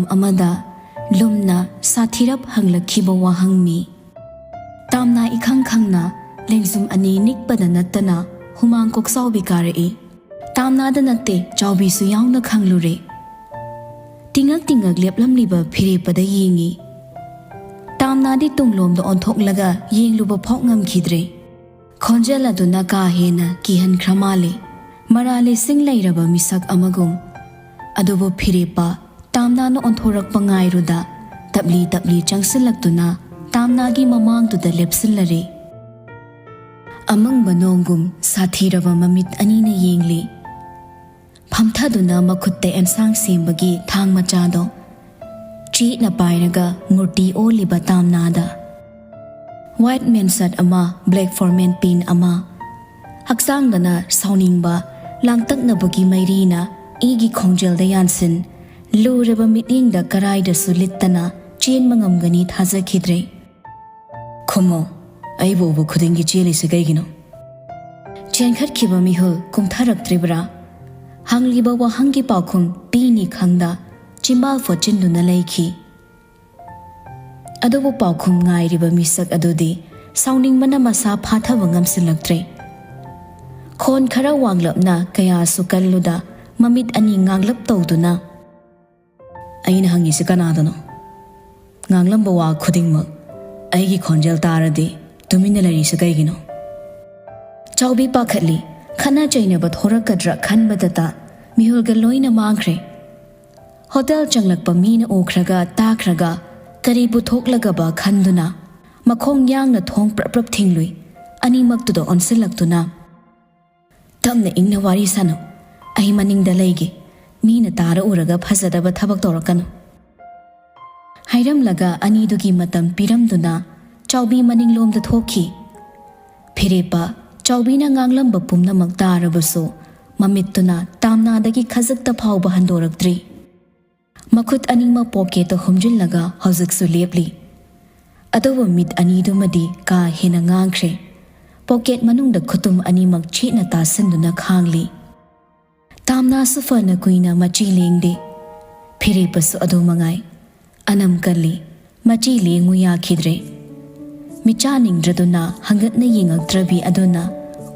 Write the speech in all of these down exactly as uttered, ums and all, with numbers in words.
ꯑꯃꯗ ꯂꯨꯝꯅ ꯁꯥꯊꯤꯔꯞ ꯍꯪꯂꯛꯈꯤꯕ ꯋꯥꯍꯪꯅꯤ꯫ ꯇꯥꯝꯅꯥ ꯏꯈꯪ ꯈꯪꯅ ꯂꯦꯡꯖꯨꯝ ꯑꯅꯤ ꯅꯤꯛꯄꯗ ꯅꯠꯇꯅ ꯍꯨꯃꯥꯡ ꯀꯣꯛꯆꯥꯎꯕꯤ ꯀꯥꯔꯛꯏ꯫ ꯇꯥꯝꯅꯥꯗ ꯅꯠꯇꯦ, ꯆꯥꯎꯕꯤꯁꯨ ꯌꯥꯎꯅ ꯈꯪꯂꯨꯔꯦ꯫ ꯇꯤꯡꯉꯛ ꯇꯤꯡꯉꯛ ꯂꯦꯞꯂꯝꯂꯤꯕ ꯐꯤꯔꯦꯞꯄꯗ ꯌꯦꯡꯉꯤ꯫ ꯇꯥꯝꯅꯥꯗꯤ ꯇꯨꯡꯂꯣꯝꯗ ꯑꯣꯟꯊꯣꯛꯂꯒ ꯌꯦꯡꯂꯨꯕ ꯐꯥꯎ ꯉꯝꯈꯤꯗ꯭ꯔꯦ꯫ ꯈꯣꯟꯖꯦꯜ ꯑꯗꯨꯅ ꯀꯥ ꯍꯦꯟꯅ ꯀꯤꯍꯟꯈ꯭ꯔ ꯃꯥꯜꯂꯦ꯫ ꯃꯔꯥꯜ ꯂꯤꯁꯤꯡ ꯂꯩꯔꯕ ꯃꯤꯁꯛ ꯑꯃꯒꯨꯝ꯫ ꯑꯗꯨꯕꯨ ꯐꯤꯔꯦꯞꯄ ꯇꯥꯝꯅꯥꯅ ꯑꯣꯟꯊꯣꯔꯛꯄ ꯉꯥꯏꯔꯨꯗ ꯇꯞꯂꯤ ꯇꯞꯂꯤ ꯆꯪꯁꯤꯜꯂꯛꯇꯨꯅ ꯇꯥꯝꯅꯥꯒꯤ ꯃꯃꯥꯡꯗꯨꯗ ꯂꯦꯞꯁꯤꯜꯂꯔꯦ꯫ ꯑꯃꯪꯕ ꯅꯣꯡꯒꯨꯝ ꯁꯥꯊꯤꯔꯕ ꯃꯃꯤꯠ ꯑꯅꯤꯅ ꯌꯦꯡꯂꯤ꯫ ꯐꯝꯊꯗꯨꯅ ꯃꯈꯨꯠꯇ ꯑꯦꯟꯁꯥꯡ ꯁꯦꯝꯕꯒꯤ ꯊꯥꯡ ꯃꯆꯥꯗꯣ ꯆꯦꯠꯅ ꯄꯥꯏꯔꯒ ꯃꯨꯔꯇꯤ ꯑꯣꯜꯂꯤꯕ ꯇꯥꯝꯅꯥꯗ꯫ ꯋꯥꯏꯠ ꯃꯦꯟꯁꯠ ꯑꯃ, ꯕ꯭ꯂꯦꯛ ꯐꯣꯔꯃꯦꯟ ꯄꯦꯟ ꯑꯃ, ꯍꯛꯆꯥꯡꯗꯅ ꯁꯥꯎꯅꯤꯡꯕ, ꯂꯥꯡꯇꯛꯅꯕꯒꯤ ꯃꯩꯔꯤꯅ ꯏꯒꯤ ꯈꯣꯡꯖꯦꯜꯗ ꯌꯥꯟꯁꯤꯟ, ꯂꯨꯔꯕ ꯃꯤꯠꯌꯦꯡꯗ ꯀꯔꯥꯏꯗꯁꯨ ꯂꯤꯠꯇꯅ ꯆꯦꯟꯕ ꯉꯝꯒꯅꯤ ꯊꯥꯖꯈꯤꯗ꯭ꯔꯦ꯫ "ꯈꯨꯝꯃꯣ, ꯑꯩꯕꯨ ꯎꯕ ꯈꯨꯗꯤꯡꯒꯤ ꯆꯦꯜꯂꯤꯁꯦ ꯀꯩꯒꯤꯅꯣ?" ꯆꯦꯟꯈꯠꯈꯤꯕ ꯃꯤꯍꯨꯜ ꯀꯨꯝꯊꯔꯛꯇ꯭ꯔꯤꯕ꯭ꯔꯥ? ꯍꯪꯂꯤꯕ ꯋꯥꯍꯪꯒꯤ ꯄꯥꯎꯈꯨꯝ ꯄꯤꯅꯤ ꯈꯪꯗ ꯆꯤꯝꯕꯥꯜ ꯐꯣꯠꯆꯤꯟꯗꯨꯅ ꯂꯩꯈꯤ꯫ ꯑꯗꯨꯕꯨ ꯄꯥꯎꯈꯨꯝ ꯉꯥꯏꯔꯤꯕ ꯃꯤꯁꯛ ꯑꯗꯨꯗꯤ ꯁꯥꯎꯅꯤꯡꯕꯅ ꯃꯁꯥ ꯐꯥꯊꯕ ꯉꯝꯁꯤꯜꯂꯛꯇ꯭ꯔꯦ꯫ ꯈꯣꯟ ꯈꯔ ꯋꯥꯡꯂꯞꯅ ꯀꯌꯥꯁꯨ ꯀꯜꯂꯨꯗ ꯃꯃꯤꯠ ꯑꯅꯤ ꯉꯥꯡꯂꯞ ꯇꯧꯗꯨꯅ, "ꯑꯩꯅ ꯍꯪꯉꯤꯁꯤ ꯀꯅꯥꯗꯅꯣ? ꯉꯥꯡꯂꯝꯕ ꯋꯥ ꯈꯨꯗꯤꯡꯃꯛ ꯑꯩꯒꯤ ꯈꯣꯟꯖꯦꯜ ꯇꯥꯔꯗꯤ ꯇꯨꯃꯤꯟꯅ ꯂꯩꯔꯤꯁꯤ ꯀꯩꯒꯤꯅꯣ?" ꯆꯥꯎꯕꯤ ꯄꯥꯈꯠꯂꯤ꯫ ꯈꯠꯅ ꯆꯩꯅꯕ ꯊꯣꯔꯛꯀꯗ꯭ꯔꯥ ꯈꯟꯕꯗꯇ ꯃꯤꯍꯨꯜꯒ ꯂꯣꯏꯅ ꯃꯥꯡꯈ꯭ꯔꯦ꯫ ꯍꯣꯇꯦꯜ ꯆꯪꯂꯛꯄ ꯃꯤꯅ ꯎꯈ꯭ꯔꯒ ꯇꯥꯈ꯭ꯔꯒ ꯀꯔꯤꯕꯨ ꯊꯣꯛꯂꯒꯕ ꯈꯟꯗꯨꯅ ꯃꯈꯣꯡ ꯌꯥꯡꯅ ꯊꯣꯡ ꯄ꯭ꯔꯞ ꯄ꯭ꯔꯞ ꯊꯤꯡꯂꯨꯏ꯫ ꯑꯅꯤꯃꯛꯇꯨꯗ ꯑꯣꯟꯁꯤꯜꯂꯛꯇꯨꯅ, "ꯇꯞꯅ ꯏꯪꯅ ꯋꯥꯔꯤ ꯁꯥꯅꯧ, ꯑꯩ ꯃꯅꯤꯡꯗ ꯂꯩꯒꯦ, ꯃꯤꯅ ꯇꯥꯔ ꯎꯔꯒ ꯐꯖꯗꯕ ꯊꯕꯛ ꯇꯧꯔꯛꯀꯅꯨ" ꯍꯥꯏꯔꯝꯂꯒ ꯑꯅꯤꯗꯨꯒꯤ ꯃꯇꯝ ꯄꯤꯔꯝꯗꯨꯅ ꯆꯥꯎꯕꯤ ꯃꯅꯤꯡꯂꯣꯝꯗ ꯊꯣꯛꯈꯤ꯫ ꯐꯤꯔꯦꯞꯄ ꯆꯥꯎꯕꯤꯅ ꯉꯥꯡꯂꯝꯕ ꯄꯨꯝꯅꯃꯛ ꯇꯥꯔꯕꯁꯨ ꯃꯃꯤꯠꯇꯨꯅ ꯇꯥꯝꯅꯥꯗꯒꯤ ꯈꯖꯤꯛꯇ ꯐꯥꯎꯕ ꯍꯟꯗꯣꯔꯛꯇ꯭ꯔꯤ꯫ ꯃꯈꯨꯠ ꯑꯅꯤꯃꯛ ꯄꯣꯀꯦꯠꯇ ꯍꯨꯝꯖꯤꯜꯂꯒ ꯍꯧꯖꯤꯛꯁꯨ ꯂꯦꯞꯂꯤ꯫ ꯑꯗꯨꯕꯨ ꯃꯤꯠ ꯑꯅꯤꯗꯨꯃꯗꯤ ꯀꯥ ꯍꯦꯟꯅ ꯉꯥꯡꯈ꯭ꯔꯦ꯫ ꯄꯣꯀꯦꯠ ꯃꯅꯨꯡꯗ ꯈꯨꯇꯨꯝ ꯑꯅꯤꯃꯛ ꯆꯦꯠꯅ ꯇꯥꯁꯤꯟꯗꯨꯅ ꯈꯥꯡꯂꯤ꯫ ꯇꯥꯝꯅꯥꯁꯨ ꯐꯅ ꯀꯨꯏꯅ ꯃꯆꯤ ꯂꯦꯡꯗꯦ꯫ ꯐꯤꯔꯦꯞꯄꯁꯨ ꯑꯗꯨ ꯃꯉꯥꯏ꯫ ꯑꯅꯝ ꯀꯜꯂꯤ꯫ ꯃꯆꯤ ꯂꯦꯡꯉꯨ ꯌꯥꯈꯤꯗ꯭ꯔꯦ꯫ ꯃꯤꯠꯆꯥ ꯅꯤꯡꯗ꯭ꯔꯗꯨꯅ ꯍꯪꯒꯠꯅ ꯌꯦꯡꯉꯛꯇ꯭ꯔꯕꯤ ꯑꯗꯨꯅ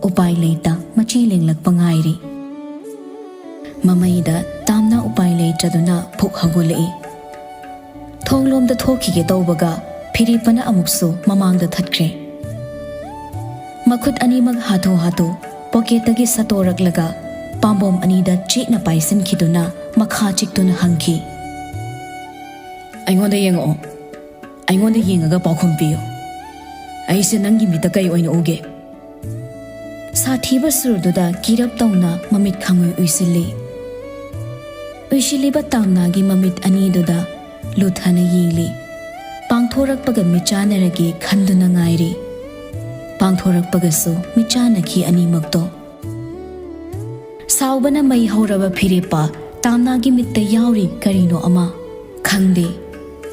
ꯎꯄꯥꯏ ꯂꯩꯇ ꯃꯆꯤ ꯂꯦꯡꯂꯛꯄ ꯉꯥꯏꯔꯤ꯫ ꯃꯃꯩꯗ ꯇꯥꯝꯅ ꯎꯄꯥꯏ ꯂꯩꯇ꯭ꯔꯗꯨꯅ ꯄꯨꯛ ꯍꯧꯒꯠꯂꯛꯏ꯫ ꯊꯣꯡꯂꯣꯝꯗ ꯊꯣꯛꯈꯤꯒꯦ ꯇꯧꯕꯒ ꯐꯤꯔꯦꯞꯄꯅ ꯑꯃꯨꯛꯁꯨ ꯃꯃꯥꯡꯗ ꯊꯠꯈ꯭ꯔꯦ꯫ ꯃꯈꯨꯠ ꯑꯅꯤꯃꯛ ꯍꯥꯊꯨ ꯍꯥꯊꯨ ꯄꯣꯀꯦꯠꯇꯒꯤ ꯁꯠꯇꯣꯔꯛꯂꯒ ꯄꯥꯝꯕꯣꯝ ꯑꯅꯤꯗ ꯆꯦꯠꯅ ꯄꯥꯏꯁꯤꯟꯈꯤꯗꯨꯅ ꯃꯈꯥ ꯆꯤꯛꯇꯨꯅ ꯍꯪꯈꯤ꯫ "ꯑꯩꯉꯣꯟꯗ ꯌꯦꯡꯉꯛꯑꯣ꯫ ꯑꯩꯉꯣꯟꯗ ꯌꯦꯡꯉꯒ ꯄꯥꯎꯈꯨꯝ ꯄꯤꯌꯨ꯫ ꯑꯩꯁꯦ ꯅꯪꯒꯤ ꯃꯤꯠꯇ ꯀꯩ ꯑꯣꯏꯅ ꯎꯒꯦ?" ꯁꯥꯊꯤꯕ ꯁꯨꯔꯗꯨꯗ ꯀꯤꯔꯞ ꯇꯧꯅ ꯃꯃꯤꯠ ꯈꯪꯎꯏ ꯎꯏꯁꯤꯜꯂꯤ꯫ ꯎꯏꯁꯤꯜꯂꯤꯕ ꯇꯥꯝꯅꯥꯒꯤ ꯃꯃꯤꯠ ꯑꯅꯤꯗꯨꯗ ꯂꯨꯊꯅ ꯌꯦꯡꯂꯤ꯫ ꯄꯥꯡꯊꯣꯔꯛꯄꯒ ꯃꯤꯠꯆꯥꯅꯔꯒꯦ ꯈꯟꯗꯨꯅ ꯉꯥꯏꯔꯤ꯫ ꯄꯥꯡꯊꯣꯔꯛꯄꯒꯁꯨ ꯃꯤꯠꯆꯥꯅꯈꯤ ꯑꯅꯤꯃꯛꯇꯣ꯫ ꯁꯥꯎꯕꯅ ꯃꯩ ꯍꯧꯔꯕ ꯐꯤꯔꯦꯞꯄ ꯇꯥꯝꯅꯥꯒꯤ ꯃꯤꯠꯇ ꯌꯥꯎꯔꯤ ꯀꯔꯤꯅꯣ ꯑꯃ꯫ ꯈꯪꯗꯦ꯫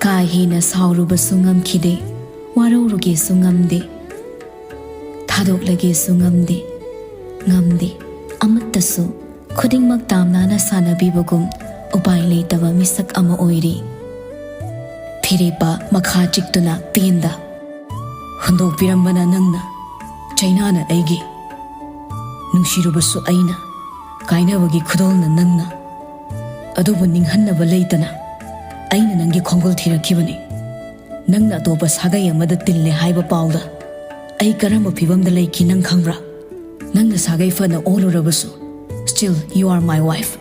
ꯀꯥ ꯍꯦꯟꯅ ꯁꯥꯎꯔꯨꯕꯁꯨ ꯉꯝꯈꯤꯗꯦ꯫ ꯋꯥꯔꯧꯔꯨꯒꯦꯁꯨ ꯉꯝꯗꯦ꯫ ꯊꯥꯗꯣꯛꯂꯒꯦꯁꯨ ꯉꯝꯗꯦ꯫ ꯉꯝꯗꯦ꯫ ꯑꯃꯠꯇꯁꯨ꯫ ꯈꯨꯗꯤꯡꯃꯛ ꯇꯥꯝꯅꯥꯅ ꯁꯥꯟꯅꯕꯤꯕꯒꯨꯝ ꯎꯄꯥꯏ ꯂꯩꯇꯕ ꯃꯤꯁꯛ ꯑꯃ ꯑꯣꯏꯔꯤ꯫ ꯐꯤꯔꯦꯞꯄ ꯃꯈꯥ ꯆꯤꯛꯇꯨꯅ ꯄꯦꯟꯗ꯫ "ꯍꯨꯟꯗꯣꯛꯄꯤꯔꯝꯕꯅ ꯅꯪꯅ, ꯆꯩꯅꯥꯅ ꯑꯩꯒꯤ, ꯅꯨꯡꯁꯤꯔꯨꯕꯁꯨ ꯑꯩꯅ, ꯀꯥꯏꯅꯕꯒꯤ ꯈꯨꯗꯣꯜꯅ ꯅꯪꯅ꯫ ꯑꯗꯨꯕꯨ ꯅꯤꯡꯍꯟꯅꯕ ꯂꯩꯇꯅ ꯑꯩꯅ ꯅꯪꯒꯤ ꯈꯣꯡꯒꯨꯜ ꯊꯤꯔꯛꯈꯤꯕꯅꯤ꯫ ꯅꯪꯅ ꯑꯇꯣꯞꯄ ꯁꯥꯒꯩ ꯑꯃꯗ ꯇꯤꯜꯂꯦ ꯍꯥꯏꯕ ꯄꯥꯎꯗ ꯑꯩ ꯀꯔꯝꯕ ꯐꯤꯕꯝꯗ ꯂꯩꯈꯤ ꯅꯪ ꯈꯪꯕ꯭ꯔꯥ? ꯅꯪꯅ ꯁꯥꯒꯩ ꯐꯅ ꯑꯣꯜꯂꯨꯔꯕꯁꯨ, still you are my wife꯫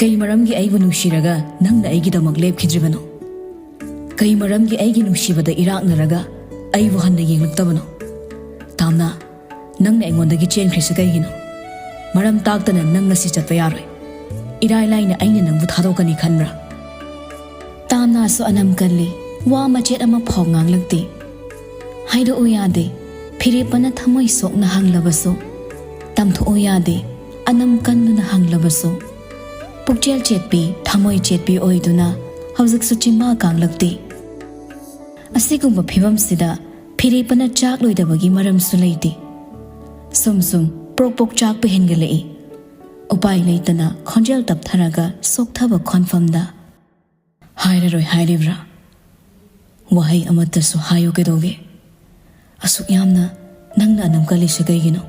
ꯀꯩ ꯃꯔꯝꯒꯤ ꯑꯩꯕꯨ ꯅꯨꯡꯁꯤꯔꯒ ꯅꯪꯅ ꯑꯩꯒꯤꯗꯃꯛ ꯂꯦꯞꯈꯤꯗ꯭ꯔꯤꯕꯅꯣ? ꯀꯩ ꯃꯔꯝꯒꯤ ꯑꯩꯒꯤ ꯅꯨꯡꯁꯤꯕꯗ ꯏꯔꯥꯛꯅꯔꯒ ꯑꯩꯕꯨ ꯍꯟꯅ ꯌꯦꯡꯂꯛꯇꯕꯅꯣ? ꯇꯥꯝꯅꯥ, ꯅꯪꯅ ꯑꯩꯉꯣꯟꯗꯒꯤ ꯆꯦꯟꯈ꯭ꯔꯤꯁꯤ ꯀꯩꯒꯤꯅꯣ? ꯃꯔꯝ ꯇꯥꯛꯇꯅ ꯅꯪ ꯉꯁꯤ ꯆꯠꯄ ꯌꯥꯔꯣꯏ꯫ ꯏꯔꯥꯏ ꯂꯥꯏꯅ ꯑꯩꯅ ꯅꯪꯕꯨ ꯊꯥꯗꯣꯛꯀꯅꯤ ꯈꯟꯕ꯭ꯔꯥ?" ꯇꯥꯝꯅꯥꯁꯨ ꯑꯅꯝ ꯀꯜꯂꯤ꯫ ꯋꯥ ꯃꯆꯦꯠ ꯑꯃ ꯐꯥꯎ ꯉꯥꯡꯂꯛꯇꯦ꯫ ꯍꯥꯏꯗꯣꯛꯎ ꯌꯥꯗꯦ꯫ ꯐꯤꯔꯦꯞꯄꯅ ꯊꯃꯣꯏ ꯁꯣꯛꯅ ꯍꯪꯂꯕꯁꯨ, ꯇꯝꯊꯣꯛꯎ ꯌꯥꯗꯦ꯫ ꯑꯅꯝ ꯀꯟꯗꯨꯅ ꯍꯪꯂꯕꯁꯨ, ꯄꯨꯛꯆꯦꯜ ꯆꯦꯠꯄꯤ, ꯊꯃꯣꯏ ꯆꯦꯠꯄꯤ ꯑꯣꯏꯗꯨꯅ ꯍꯧꯖꯤꯛꯁꯨ ꯆꯤꯝꯕꯥ ꯀꯥꯡꯂꯛꯇꯦ꯫ ꯑꯁꯤꯒꯨꯝꯕ ꯐꯤꯕꯝꯁꯤꯗ ꯐꯤꯔꯦꯞꯄꯅ ꯆꯥꯛꯂꯣꯏꯗꯕꯒꯤ ꯃꯔꯝꯁꯨ ꯂꯩꯇꯦ꯫ ꯁꯨꯝ ꯁꯨꯝ ꯄ꯭ꯔꯣꯛ ꯄ꯭ꯔꯣꯛ ꯆꯥꯛꯄ ꯍꯦꯟꯒꯠꯂꯛꯏ꯫ ꯎꯄꯥꯏ ꯂꯩꯇꯅ ꯈꯣꯟꯖꯦꯜ ꯇꯞꯊꯔꯒ ꯆꯣꯛꯊꯕ ꯈꯣꯟꯐꯝꯗ, "ꯍꯥꯏꯔꯔꯣꯏ ꯍꯥꯏꯔꯤꯕ꯭ꯔꯥ? ꯋꯥꯍꯩ ꯑꯃꯠꯇꯁꯨ ꯍꯥꯏꯌꯨ ꯀꯩꯗꯧꯒꯦ? ꯑꯁꯨꯛ ꯌꯥꯝꯅ ꯅꯪꯅ ꯑꯅꯝ ꯀꯜꯂꯤꯁꯦ ꯀꯩꯒꯤꯅꯣ?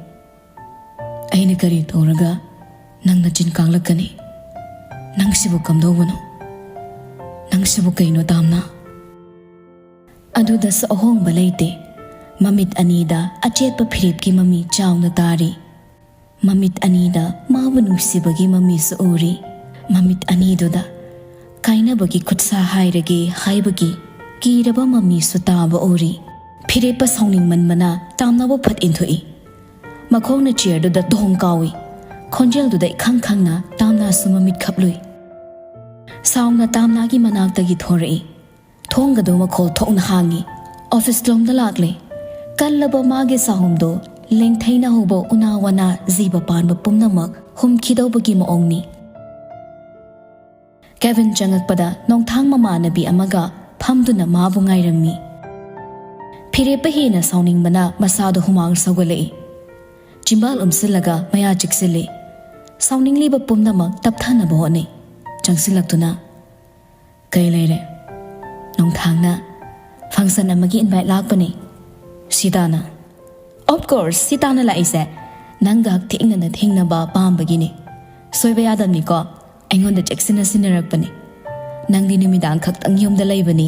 ꯑꯩꯅ ꯀꯔꯤ ꯇꯧꯔꯒ ꯅꯪꯅ ꯆꯤꯟ ꯀꯥꯡꯂꯛꯀꯅꯤ? ꯅꯪꯁꯤꯕꯨ ꯀꯝꯗꯧꯕꯅꯣ? ꯅꯪꯁꯤꯕꯨ ꯀꯩꯅꯣ ꯇꯥꯝꯅ?" ꯑꯗꯨꯗꯁꯨ ꯑꯍꯣꯡꯕ ꯂꯩꯇꯦ꯫ ꯃꯃꯤꯠ ꯑꯅꯤꯗ ꯑꯆꯦꯠꯄ ꯐꯤꯔꯦꯞꯀꯤ ꯃꯃꯤ ꯆꯥꯎꯅ ꯇꯥꯔꯤ꯫ ꯃꯃꯤꯠ ꯑꯅꯤꯗ ꯃꯥꯕꯨ ꯅꯨꯡꯁꯤꯕꯒꯤ ꯃꯃꯤꯁꯨ ꯎꯔꯤ꯫ ꯃꯃꯤꯠ ꯑꯅꯤꯗꯨꯗ ꯀꯥꯏꯅꯕꯒꯤ ꯈꯨꯠꯁꯥ ꯍꯥꯏꯔꯒꯦ ꯍꯥꯏꯕꯒꯤ ꯀꯤꯔꯕ ꯃꯃꯤꯁꯨ ꯇꯥꯕ ꯎꯔꯤ꯫ ꯐꯤꯔꯦꯞꯄ ꯁꯥꯎꯅꯤꯡꯃꯟꯕꯅ ꯇꯥꯝꯅꯕꯨ ꯐꯠ ꯏꯟꯊꯣꯛꯏ꯫ ꯃꯈꯣꯡꯅ ꯆꯤꯌꯔꯗꯨꯗ ꯗꯣꯡ ꯀꯥꯎꯏ꯫ ꯈꯣꯟꯖꯦꯜꯗꯨꯗ ꯏꯈꯪ ꯈꯪꯅ ꯇꯥꯝꯅꯥꯁꯨ ꯃꯃꯤꯠ ꯈꯞꯂꯨꯏ꯫ ꯁꯥꯎꯅ ꯇꯥꯝꯅꯥꯒꯤ ꯃꯅꯥꯛꯇꯒꯤ ꯊꯣꯔꯛꯏ꯫ ꯊꯣꯡꯒꯗꯨ ꯃꯈꯣꯜ ꯊꯣꯛꯅ ꯍꯥꯡꯉꯤ꯫ ꯑꯣꯐꯤꯁ ꯂꯣꯝꯗ ꯂꯥꯛꯂꯦ꯫ ꯀꯜꯂꯕ ꯃꯥꯒꯤ ꯆꯥꯍꯨꯝꯗꯣ ꯂꯦꯡꯊꯩꯅ ꯍꯧꯕ ꯎꯅꯥ ꯋꯥꯅꯥ ꯖꯤꯕ ꯄꯥꯟꯕ ꯄꯨꯝꯅꯃꯛ ꯍꯨꯝꯈꯤꯗꯧꯕꯒꯤ ꯃꯑꯣꯡꯅꯤ꯫ ꯀꯦꯕꯤꯟ ꯆꯪꯉꯛꯄꯗ ꯅꯣꯡꯊꯥꯡ ꯃꯃꯥꯟꯅꯕꯤ ꯑꯃꯒ ꯐꯝꯗꯨꯅ ꯃꯥꯕꯨ ꯉꯥꯏꯔꯝꯃꯤ꯫ ꯐꯤꯔꯦꯞꯄ ꯍꯦꯟꯅ ꯁꯥꯎꯅꯤꯡꯕꯅ ꯃꯁꯥꯗꯣ ꯍꯨꯃꯥꯡ ꯁꯧꯒꯠꯂꯛꯏ꯫ ꯆꯤꯝꯕꯥꯜ ꯎꯝꯁꯤꯜꯂꯒ ꯃꯌꯥ ꯆꯤꯛꯁꯤꯜꯂꯤ꯫ ꯁꯥꯎꯅꯤꯡꯂꯤꯕ ꯄꯨꯝꯅꯃꯛ ꯇꯞꯊꯅꯕ ꯍꯣꯠꯅꯩ꯫ ꯆꯪꯁꯤꯜꯂꯛꯇꯨꯅ, "ꯀꯩ ꯂꯩꯔꯦ?" ꯅꯣꯡꯊꯥꯡꯅ, "ꯐꯪꯁꯟ ꯑꯃꯒꯤ ꯏꯟꯚꯥꯏꯠ ꯂꯥꯛꯄꯅꯦ꯫ ꯁꯤꯇꯥꯅ?" "ꯑꯣꯐ ꯀꯣꯔꯁ, ꯁꯤꯇꯥꯅ ꯂꯥꯛꯏꯁꯦ ꯅꯪꯒ ꯍꯛꯊꯦꯡꯅꯅ ꯊꯦꯡꯅꯕ ꯄꯥꯝꯕꯒꯤꯅꯦ꯫ ꯁꯣꯏꯕ ꯌꯥꯗꯕꯅꯤꯀꯣ꯫ ꯑꯩꯉꯣꯟꯗ ꯆꯦꯛꯁꯤꯟꯅ ꯁꯤꯟꯅꯔꯛꯄꯅꯦ꯫ ꯅꯪꯗꯤ ꯅꯨꯃꯤꯗꯥꯡ ꯈꯛꯇꯪ ꯌꯨꯝꯗ ꯂꯩꯕꯅꯤ,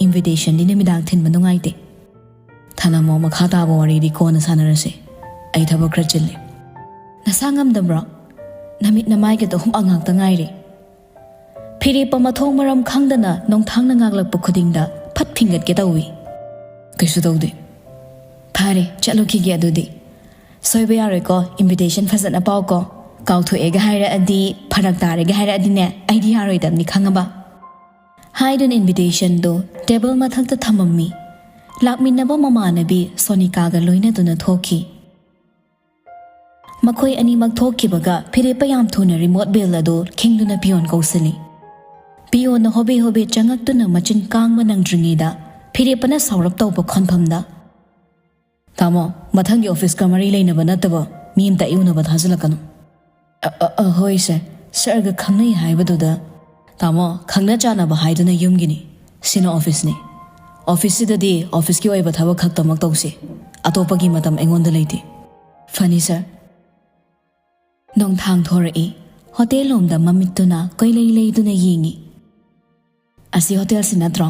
ꯏꯟꯚꯤꯇꯦꯁꯟꯗꯤ ꯅꯨꯃꯤꯗꯥꯡ ꯊꯤꯟꯕ ꯅꯨꯡꯉꯥꯏꯇꯦ꯫ ꯊꯅꯝꯃꯣ, ꯃꯈꯥ ꯇꯥꯕ ꯋꯥꯔꯤꯗꯤ ꯀꯣꯟꯅ ꯁꯥꯟꯅꯔꯁꯦ꯫ ꯑꯩ ꯊꯕꯛ ꯈꯔ ꯆꯤꯜꯂꯤ꯫" "ꯅꯁꯥ ꯉꯝꯗꯕ꯭ꯔꯣ? ꯅꯃꯤꯠ ꯅꯃꯥꯏꯒꯗꯣ ꯍꯨꯃꯥꯡ ꯉꯥꯛꯇ ꯉꯥꯏꯔꯦ꯫" ꯐꯤꯔꯦꯞꯄ ꯃꯊꯣꯡ ꯃꯔꯝ ꯈꯪꯗꯅ ꯅꯣꯡꯊꯥꯡꯅ ꯉꯥꯡꯂꯛꯄ ꯈꯨꯗꯤꯡꯗ ꯐꯠ ꯐꯤꯡꯒꯠꯀꯦ ꯇꯧꯏ꯫ "ꯀꯩꯁꯨ ꯇꯧꯗꯦ꯫" "ꯐꯔꯦ, ꯆꯠꯂꯨꯈꯤꯒꯦ ꯑꯗꯨꯗꯤ꯫ ꯁꯣꯏꯕ ꯌꯥꯔꯣꯏꯀꯣ, ꯏꯟꯚꯤꯇꯦꯁꯟ ꯐꯖꯅ ꯄꯥꯎꯀꯣ꯫ ꯀꯥꯎꯊꯣꯛꯑꯦꯒ ꯍꯥꯏꯔꯛꯑꯗꯤ, ꯐꯔꯛ ꯇꯥꯔꯦꯒ ꯍꯥꯏꯔꯛꯑꯗꯤꯅꯦ, ꯑꯩꯗꯤ ꯌꯥꯔꯣꯏꯗꯕꯅꯤ, ꯈꯪꯉꯕ?" ꯍꯥꯏꯗꯨꯅ ꯏꯟꯚꯤꯇꯦꯁꯟꯗꯨ ꯇꯦꯕꯜ ꯃꯊꯛꯇ ꯊꯝꯃꯝꯃꯤ꯫ ꯂꯥꯛꯃꯤꯟꯅꯕ ꯃꯃꯥꯟꯅꯕꯤ ꯁꯣꯅꯤꯀꯥꯒ ꯂꯣꯏꯅꯗꯨꯅ ꯊꯣꯛꯈꯤ꯫ ꯃꯈꯣꯏ ꯑꯅꯤꯃꯛ ꯊꯣꯛꯈꯤꯕꯒ ꯐꯤꯔꯦꯞꯄ ꯌꯥꯝ ꯊꯨꯅ ꯔꯤꯃꯣꯠ ꯕꯦꯜ ꯑꯗꯨ ꯈꯤꯡꯗꯨꯅ ꯄꯤꯌꯣꯟ ꯀꯧꯁꯤꯜꯂꯤ꯫ ꯄꯤꯌꯣꯟꯅ ꯍꯣꯕꯦ ꯍꯣꯕꯦ ꯆꯪꯉꯛꯇꯨꯅ ꯃꯆꯤꯟ ꯀꯥꯡꯕ ꯅꯪꯗ꯭ꯔꯤꯉꯩꯗ ꯐꯤꯔꯦꯞꯄꯅ ꯁꯥꯎꯔꯞ ꯇꯧꯕ ꯈꯣꯟꯐꯝꯗ, "ꯇꯥꯃꯣ, ꯃꯊꯪꯒꯤ ꯑꯣꯐꯤꯁꯀ ꯃꯔꯤ ꯂꯩꯅꯕ ꯅꯠꯇꯕ ꯃꯤ ꯑꯝꯇ ꯑꯩ ꯎꯅꯕ ꯊꯥꯖꯤꯜꯂꯛꯀꯅꯨ꯫" ꯑ, ꯑ, ꯑ, ꯍꯣꯏ ꯁꯥꯔ, ꯁꯥꯔꯒ ꯈꯪꯅꯩ ꯍꯥꯏꯕꯗꯨꯗ꯫ ꯇꯥꯃꯣ, ꯈꯪꯅ ꯆꯥꯟꯅꯕ ꯍꯥꯏꯗꯨꯅ ꯌꯨꯝꯒꯤꯅꯤ, ꯁꯤꯅ ꯑꯣꯐꯤꯁꯅꯤ꯫ ꯑꯣꯐꯤꯁꯁꯤꯗꯗꯤ ꯑꯣꯐꯤꯁꯀꯤ ꯑꯣꯏꯕ ꯊꯕꯛ ꯈꯛꯇꯃꯛ ꯇꯧꯁꯤ, ꯑꯇꯣꯞꯄꯒꯤ ꯃꯇꯝ ꯑꯩꯉꯣꯟꯗ ꯂꯩꯇꯦ꯫ ꯐꯅꯤ ꯁꯥꯔ꯫ ꯅꯣꯡꯊꯥꯡ ꯊꯣꯔꯛꯏ꯫ ꯍꯣꯇꯦꯜ ꯂꯣꯝꯗ ꯃꯃꯤꯠꯇꯨꯅ ꯀꯣꯏꯂꯩ ꯂꯩꯗꯨꯅ ꯌꯦꯡꯏ꯫ "ꯑꯁꯤ ꯍꯣꯇꯦꯜꯁꯤ ꯅꯠꯇ꯭ꯔꯣ?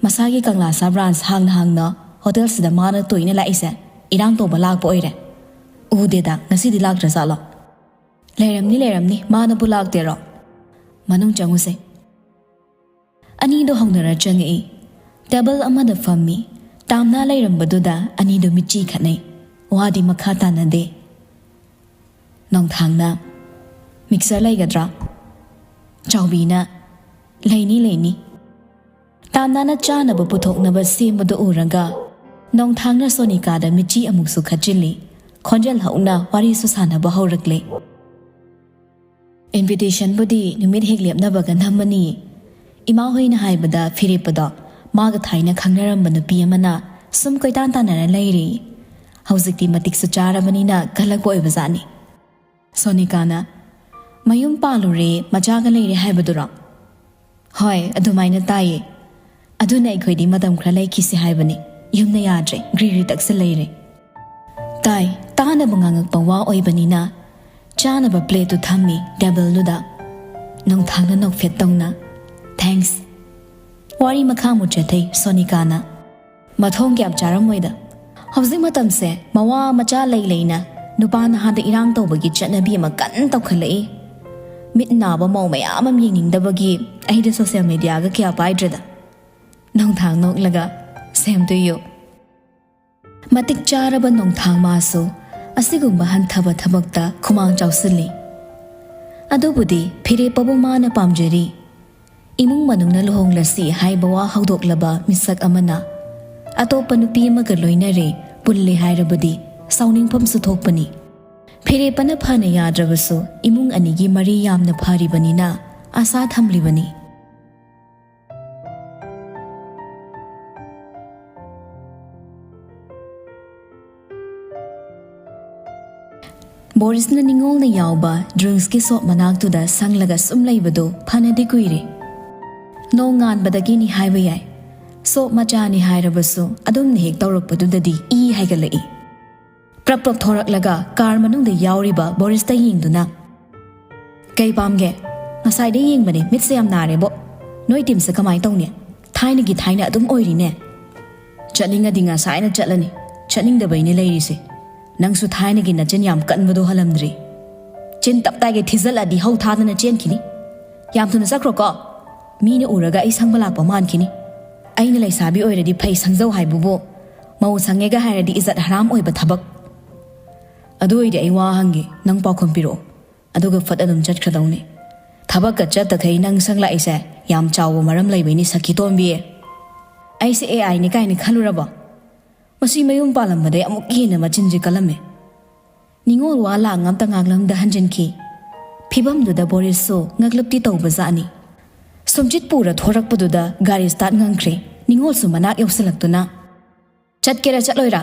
ꯃꯁꯥꯒꯤ ꯀꯪꯂꯥꯁꯥ ꯕ꯭ꯔꯥꯟꯁ ꯍꯥꯡꯅ ꯍꯥꯡꯅ ꯍꯣꯇꯦꯜꯁꯤꯗ ꯃꯥꯅ ꯇꯣꯏꯅ ꯂꯥꯛꯏꯁꯦ ꯏꯔꯥꯡ ꯇꯧꯕ ꯂꯥꯛꯄ ꯑꯣꯏꯔꯦ꯫ ꯎꯗꯦꯗ, ꯉꯁꯤꯗꯤ ꯂꯥꯛꯇ꯭ꯔꯖꯥꯠꯂꯣ?" "ꯂꯩꯔꯝꯅꯤ, ꯂꯩꯔꯝꯅꯤ, ꯃꯥꯅꯕꯨ ꯂꯥꯛꯇꯦꯔꯣ? ꯃꯅꯨꯡ ꯆꯪꯉꯨꯁꯦ꯫" ꯑꯅꯤꯗꯣ ꯍꯧꯅꯔ ꯆꯪꯉꯛꯏ꯫ ꯇꯦꯕꯜ ꯑꯃꯗ ꯐꯝꯃꯤ꯫ ꯇꯥꯝꯅꯥ ꯂꯩꯔꯝꯕꯗꯨꯗ ꯑꯅꯤꯗꯣ ꯃꯤꯠꯆꯤ ꯈꯠꯅꯩ꯫ ꯋꯥꯗꯤ ꯃꯈꯥ ꯇꯥꯅꯗꯦ꯫ ꯅꯣꯡꯊꯥꯡꯅ, "ꯃꯤꯛꯁꯔ ꯂꯩꯒꯗ꯭ꯔꯥ?" ꯆꯥꯎꯕꯤꯅ, "ꯂꯩꯅꯤ, ꯂꯩꯅꯤ꯫" ꯇꯥꯝꯅꯥꯅ ꯆꯥꯅꯕ ꯄꯨꯊꯣꯛꯅꯕ ꯁꯦꯝꯕꯗꯨ ꯎꯔꯒ ꯅꯣꯡꯊꯥꯡꯅ ꯁꯣꯅꯤꯀꯥꯗ ꯃꯤꯠꯆꯤ ꯑꯃꯨꯛꯁꯨ ꯈꯠꯆꯤꯜꯂꯤ꯫ ꯈꯣꯟꯖꯦꯜ ꯍꯧꯅ ꯋꯥꯔꯤꯁꯨ ꯁꯥꯟꯅꯕ ꯍꯧꯔꯛꯂꯦ꯫ "ꯏꯟꯚꯤꯇꯦꯁꯟꯕꯨꯗꯤ ꯅꯨꯃꯤꯠ ꯍꯦꯛ ꯂꯦꯞꯅꯕꯒ ꯅꯝꯃꯅꯤ꯫ ꯏꯃꯥ ꯍꯣꯏꯅ ꯍꯥꯏꯕꯗ ꯐꯤꯔꯦꯞꯄꯗꯣ ꯃꯥꯒ ꯊꯥꯏꯅ ꯈꯪꯅꯔꯝꯕ ꯅꯨꯄꯤ ꯑꯃꯅ ꯁꯨꯝ ꯀꯣꯏꯇꯥꯟ ꯇꯥꯟꯅꯔ ꯂꯩꯔꯦ꯫ ꯍꯧꯖꯤꯛꯇꯤ ꯃꯇꯤꯛꯁꯨ ꯆꯥꯔꯕꯅꯤꯅ ꯀꯜꯂꯛꯄ ꯑꯣꯏꯕꯖꯥꯠꯅꯤ꯫" ꯁꯣꯅꯤꯀꯥꯅ, "ꯃꯌꯨꯝ ꯄꯥꯜꯂꯨꯔꯦ, ꯃꯆꯥꯒ ꯂꯩꯔꯦ ꯍꯥꯏꯕꯗꯨꯔꯣ?" "ꯍꯣꯏ, ꯑꯗꯨꯃꯥꯏꯅ ꯇꯥꯏꯌꯦ꯫ ꯑꯗꯨꯅ ꯑꯩꯈꯣꯏꯗꯤ ꯃꯇꯝ ꯈꯔ ꯂꯩꯈꯤꯁꯤ ꯍꯥꯏꯕꯅꯤ꯫ ꯌꯨꯝꯅ ꯌꯥꯗ꯭ꯔꯦ, ꯒ꯭ꯔꯤ ꯒ꯭ꯔꯤ ꯇꯛꯁꯤꯜ ꯂꯩꯔꯦ꯫" ꯇꯥꯏ, ꯇꯥꯅꯕ ꯉꯥꯡꯉꯛꯄ ꯋꯥ ꯑꯣꯏꯕꯅꯤꯅ ꯆꯥꯅꯕ ꯄ꯭ꯂꯦꯠꯇꯨ ꯊꯝꯃꯤ ꯇꯦꯕꯜꯗꯨꯗ꯫ ꯅꯣꯡꯊꯥꯡꯅ ꯅꯣꯛꯐꯦꯠ ꯇꯧꯅ, "ꯊꯦꯡꯛꯁ꯫" ꯋꯥꯔꯤ ꯃꯈꯥ ꯑꯃꯨꯛ ꯆꯠꯊꯩ ꯁꯣꯅꯤꯀꯥꯅ꯫ "ꯃꯊꯣꯡ ꯀꯌꯥꯝ ꯆꯥꯔꯝꯃꯣꯏꯗ꯫ ꯍꯧꯖꯤꯛ ꯃꯇꯝꯁꯦ ꯃꯋꯥ ꯃꯆꯥ ꯂꯩ ꯂꯩꯅ ꯅꯨꯄꯥ ꯅꯍꯥꯗ ꯏꯔꯥꯡ ꯇꯧꯕꯒꯤ ꯆꯠꯅꯕꯤ ꯑꯃ ꯀꯟꯅ ꯇꯧꯈꯠꯂꯛꯏ꯫ ꯃꯤꯠ ꯅꯥꯕ ꯃꯧ ꯃꯌꯥꯝ ꯑꯃ ꯌꯦꯡꯅꯤꯡꯗꯕꯒꯤ ꯑꯩꯗꯤ ꯁꯣꯁꯤꯌꯦꯜ ꯃꯦꯗꯤꯌꯥꯒ ꯀꯌꯥ ꯄꯥꯏꯗ꯭ꯔꯦꯗ꯫" ꯅꯣꯡꯊꯥꯡ ꯅꯣꯛꯂꯒ, "Same to you꯫" ꯃꯇꯤꯛ ꯆꯥꯔꯕ ꯅꯣꯡꯊꯥꯡ ꯃꯥꯁꯨ ꯑꯁꯤꯒꯨꯝꯕ ꯍꯟꯊꯕ ꯊꯕꯛꯇ ꯈꯨꯃꯥꯡ ꯆꯥꯎꯁꯤꯜꯂꯤ꯫ ꯑꯗꯨꯕꯨꯗꯤ ꯐꯤꯔꯦꯞꯄꯕꯨ ꯃꯥꯅ ꯄꯥꯝꯖꯔꯤ꯫ ꯏꯃꯨꯡ ꯃꯅꯨꯡꯅ ꯂꯨꯍꯣꯡꯂꯁꯤ ꯍꯥꯏꯕ ꯋꯥ ꯍꯧꯗꯣꯛꯂꯕ ꯃꯤꯁꯛ ꯑꯃꯅ ꯑꯇꯣꯞꯄ ꯅꯨꯄꯤ ꯑꯃꯒ ꯂꯣꯏꯅꯔꯦ, ꯄꯨꯜꯂꯦ ꯍꯥꯏꯔꯕꯗꯤ ꯁꯥꯎꯅꯤꯡꯐꯝꯁꯨ ꯊꯣꯛꯄꯅꯤ꯫ ꯐꯤꯔꯦꯞꯄꯅ ꯐꯅ ꯌꯥꯗ꯭ꯔꯕꯁꯨ ꯏꯃꯨꯡ ꯑꯅꯤꯒꯤ ꯃꯔꯤ ꯌꯥꯝꯅ ꯐꯔꯤꯕꯅꯤꯅ ꯑꯁꯥ ꯊꯝꯂꯤꯕꯅꯤ꯫ ꯕꯣꯔꯤꯁꯅ ꯅꯤꯉꯣꯜꯅ ꯌꯥꯎꯕ ꯗ꯭ꯔꯤꯡꯁꯀꯤ ꯁꯣꯞ ꯃꯅꯥꯛꯇꯨꯗ ꯁꯪꯂꯒ ꯁꯨꯝ ꯂꯩꯕꯗꯨ ꯐꯅꯗꯤ ꯀꯨꯏꯔꯦ꯫ ꯅꯣꯡ ꯉꯥꯟꯕꯗꯒꯤꯅꯤ ꯍꯥꯏꯕ ꯌꯥꯏ꯫ ꯁꯣꯞ ꯃꯆꯥꯅꯤ ꯍꯥꯏꯔꯕꯁꯨ ꯑꯗꯨꯝꯅ ꯍꯦꯛ ꯇꯧꯔꯛꯄꯗꯨꯗꯗꯤ ꯏ ꯍꯥꯏꯒꯠꯂꯛꯏ꯫ ꯄ꯭ꯔꯞ ꯄ꯭ꯔꯞ ꯊꯣꯔꯛꯂꯒ ꯀꯥꯔ ꯃꯅꯨꯡꯗ ꯌꯥꯎꯔꯤꯕ ꯕꯣꯔꯤꯁꯇ ꯌꯦꯡꯗꯨꯅ, "ꯀꯩ ꯄꯥꯝꯒꯦ? ꯉꯁꯥꯏꯗꯩ ꯌꯦꯡꯕꯅꯦ, ꯃꯤꯠꯁꯦ ꯌꯥꯝ ꯅꯥꯔꯦꯕꯣ꯫ ꯅꯣꯏ ꯇꯤꯝꯁꯦ ꯀꯃꯥꯏ ꯇꯧꯅꯤ? ꯊꯥꯏꯅꯒꯤ ꯊꯥꯏꯅ ꯑꯗꯨꯝ ꯑꯣꯏꯔꯤꯅꯦ꯫ ꯆꯠꯅꯤꯡꯉꯗꯤ ꯉꯁꯥꯏꯅ ꯆꯠꯂꯅꯤ, ꯆꯠꯅꯤꯡꯗꯕꯩꯅꯦ ꯂꯩꯔꯤꯁꯦ꯫ ꯅꯪꯁꯨ ꯊꯥꯏꯅꯒꯤ ꯅꯆꯤꯟ ꯌꯥꯝ ꯀꯟꯕꯗꯣ ꯍꯜꯂꯝꯗ꯭ꯔꯤ꯫ ꯆꯤꯟ ꯇꯞꯇꯥꯏꯒꯩ ꯊꯤꯖꯜꯂꯗꯤ ꯍꯧ ꯊꯥꯗꯅ ꯆꯦꯟꯈꯤꯅꯤ꯫ ꯌꯥꯝ ꯊꯨꯅ ꯆꯠꯈ꯭ꯔꯣꯀꯣ꯫ ꯃꯤꯅ ꯎꯔꯒ ꯑꯩ ꯁꯪꯕ ꯂꯥꯛꯄ ꯃꯥꯟꯈꯤꯅꯤ꯫ ꯑꯩꯅ ꯂꯩꯁꯥꯕꯤ ꯑꯣꯏꯔꯗꯤ ꯐꯩ ꯁꯪꯖꯧ ꯍꯥꯏꯕꯕꯨ, ꯃꯧ ꯁꯪꯉꯦꯒ ꯍꯥꯏꯔꯗꯤ ꯏꯖꯠ ꯍꯔꯥꯝ ꯑꯣꯏꯕ ꯊꯕꯛ꯫ ꯑꯗꯨ ꯑꯣꯏꯗꯤ ꯑꯩ ꯋꯥ ꯍꯪꯒꯦ, ꯅꯪ ꯄꯥꯎꯈꯨꯝ ꯄꯤꯔꯛꯑꯣ꯫ ꯑꯗꯨꯒ ꯐꯠ ꯑꯗꯨꯝ ꯆꯠꯈ꯭ꯔꯗꯧꯅꯤ꯫ ꯊꯕꯛꯀ ꯆꯠꯇꯈꯩ ꯅꯪ ꯁꯪꯂꯥꯛꯏꯁꯦ ꯌꯥꯝ ꯆꯥꯎꯕ ꯃꯔꯝ ꯂꯩꯕꯩꯅꯤ, ꯁꯈꯤ ꯇꯣꯝꯕꯤ꯫ ꯑꯩꯁꯦ ꯑꯦ ꯑꯥꯏꯅꯤ ꯀꯥꯏꯅ ꯈꯜꯂꯨꯔꯕꯣ? ꯃꯁꯤ ꯃꯌꯨꯝ ꯄꯥꯜꯂꯝꯕꯗꯩ ꯑꯃꯨꯛ ꯍꯦꯟꯅ ꯃꯆꯤꯟꯁꯦ ꯀꯜꯂꯝꯃꯦ꯫ ꯅꯤꯉꯣꯜ ꯋꯥ ꯂꯥꯡ ꯑꯝꯇ ꯉꯥꯡꯂꯝꯗ ꯍꯟꯖꯤꯟꯈꯤ꯫ ꯐꯤꯕꯝꯗꯨꯗ ꯕꯣꯔꯤꯁꯁꯨ ꯉꯛꯂꯞꯇꯤ ꯇꯧꯕꯖꯥꯠꯅꯤ꯫ ꯁꯨꯝꯆꯤꯠ ꯄꯨꯔ ꯊꯣꯔꯛꯄꯗꯨꯗ ꯒꯥꯔꯤ ꯁ꯭ꯇꯥꯔꯠ ꯉꯝꯈ꯭ꯔꯦ꯫ ꯅꯤꯉꯣꯜꯁꯨ ꯃꯅꯥꯛ ꯌꯧꯁꯤꯜꯂꯛꯇꯨꯅ, "ꯆꯠꯀꯦꯔꯥ ꯆꯠꯂꯣꯏꯔꯥ?"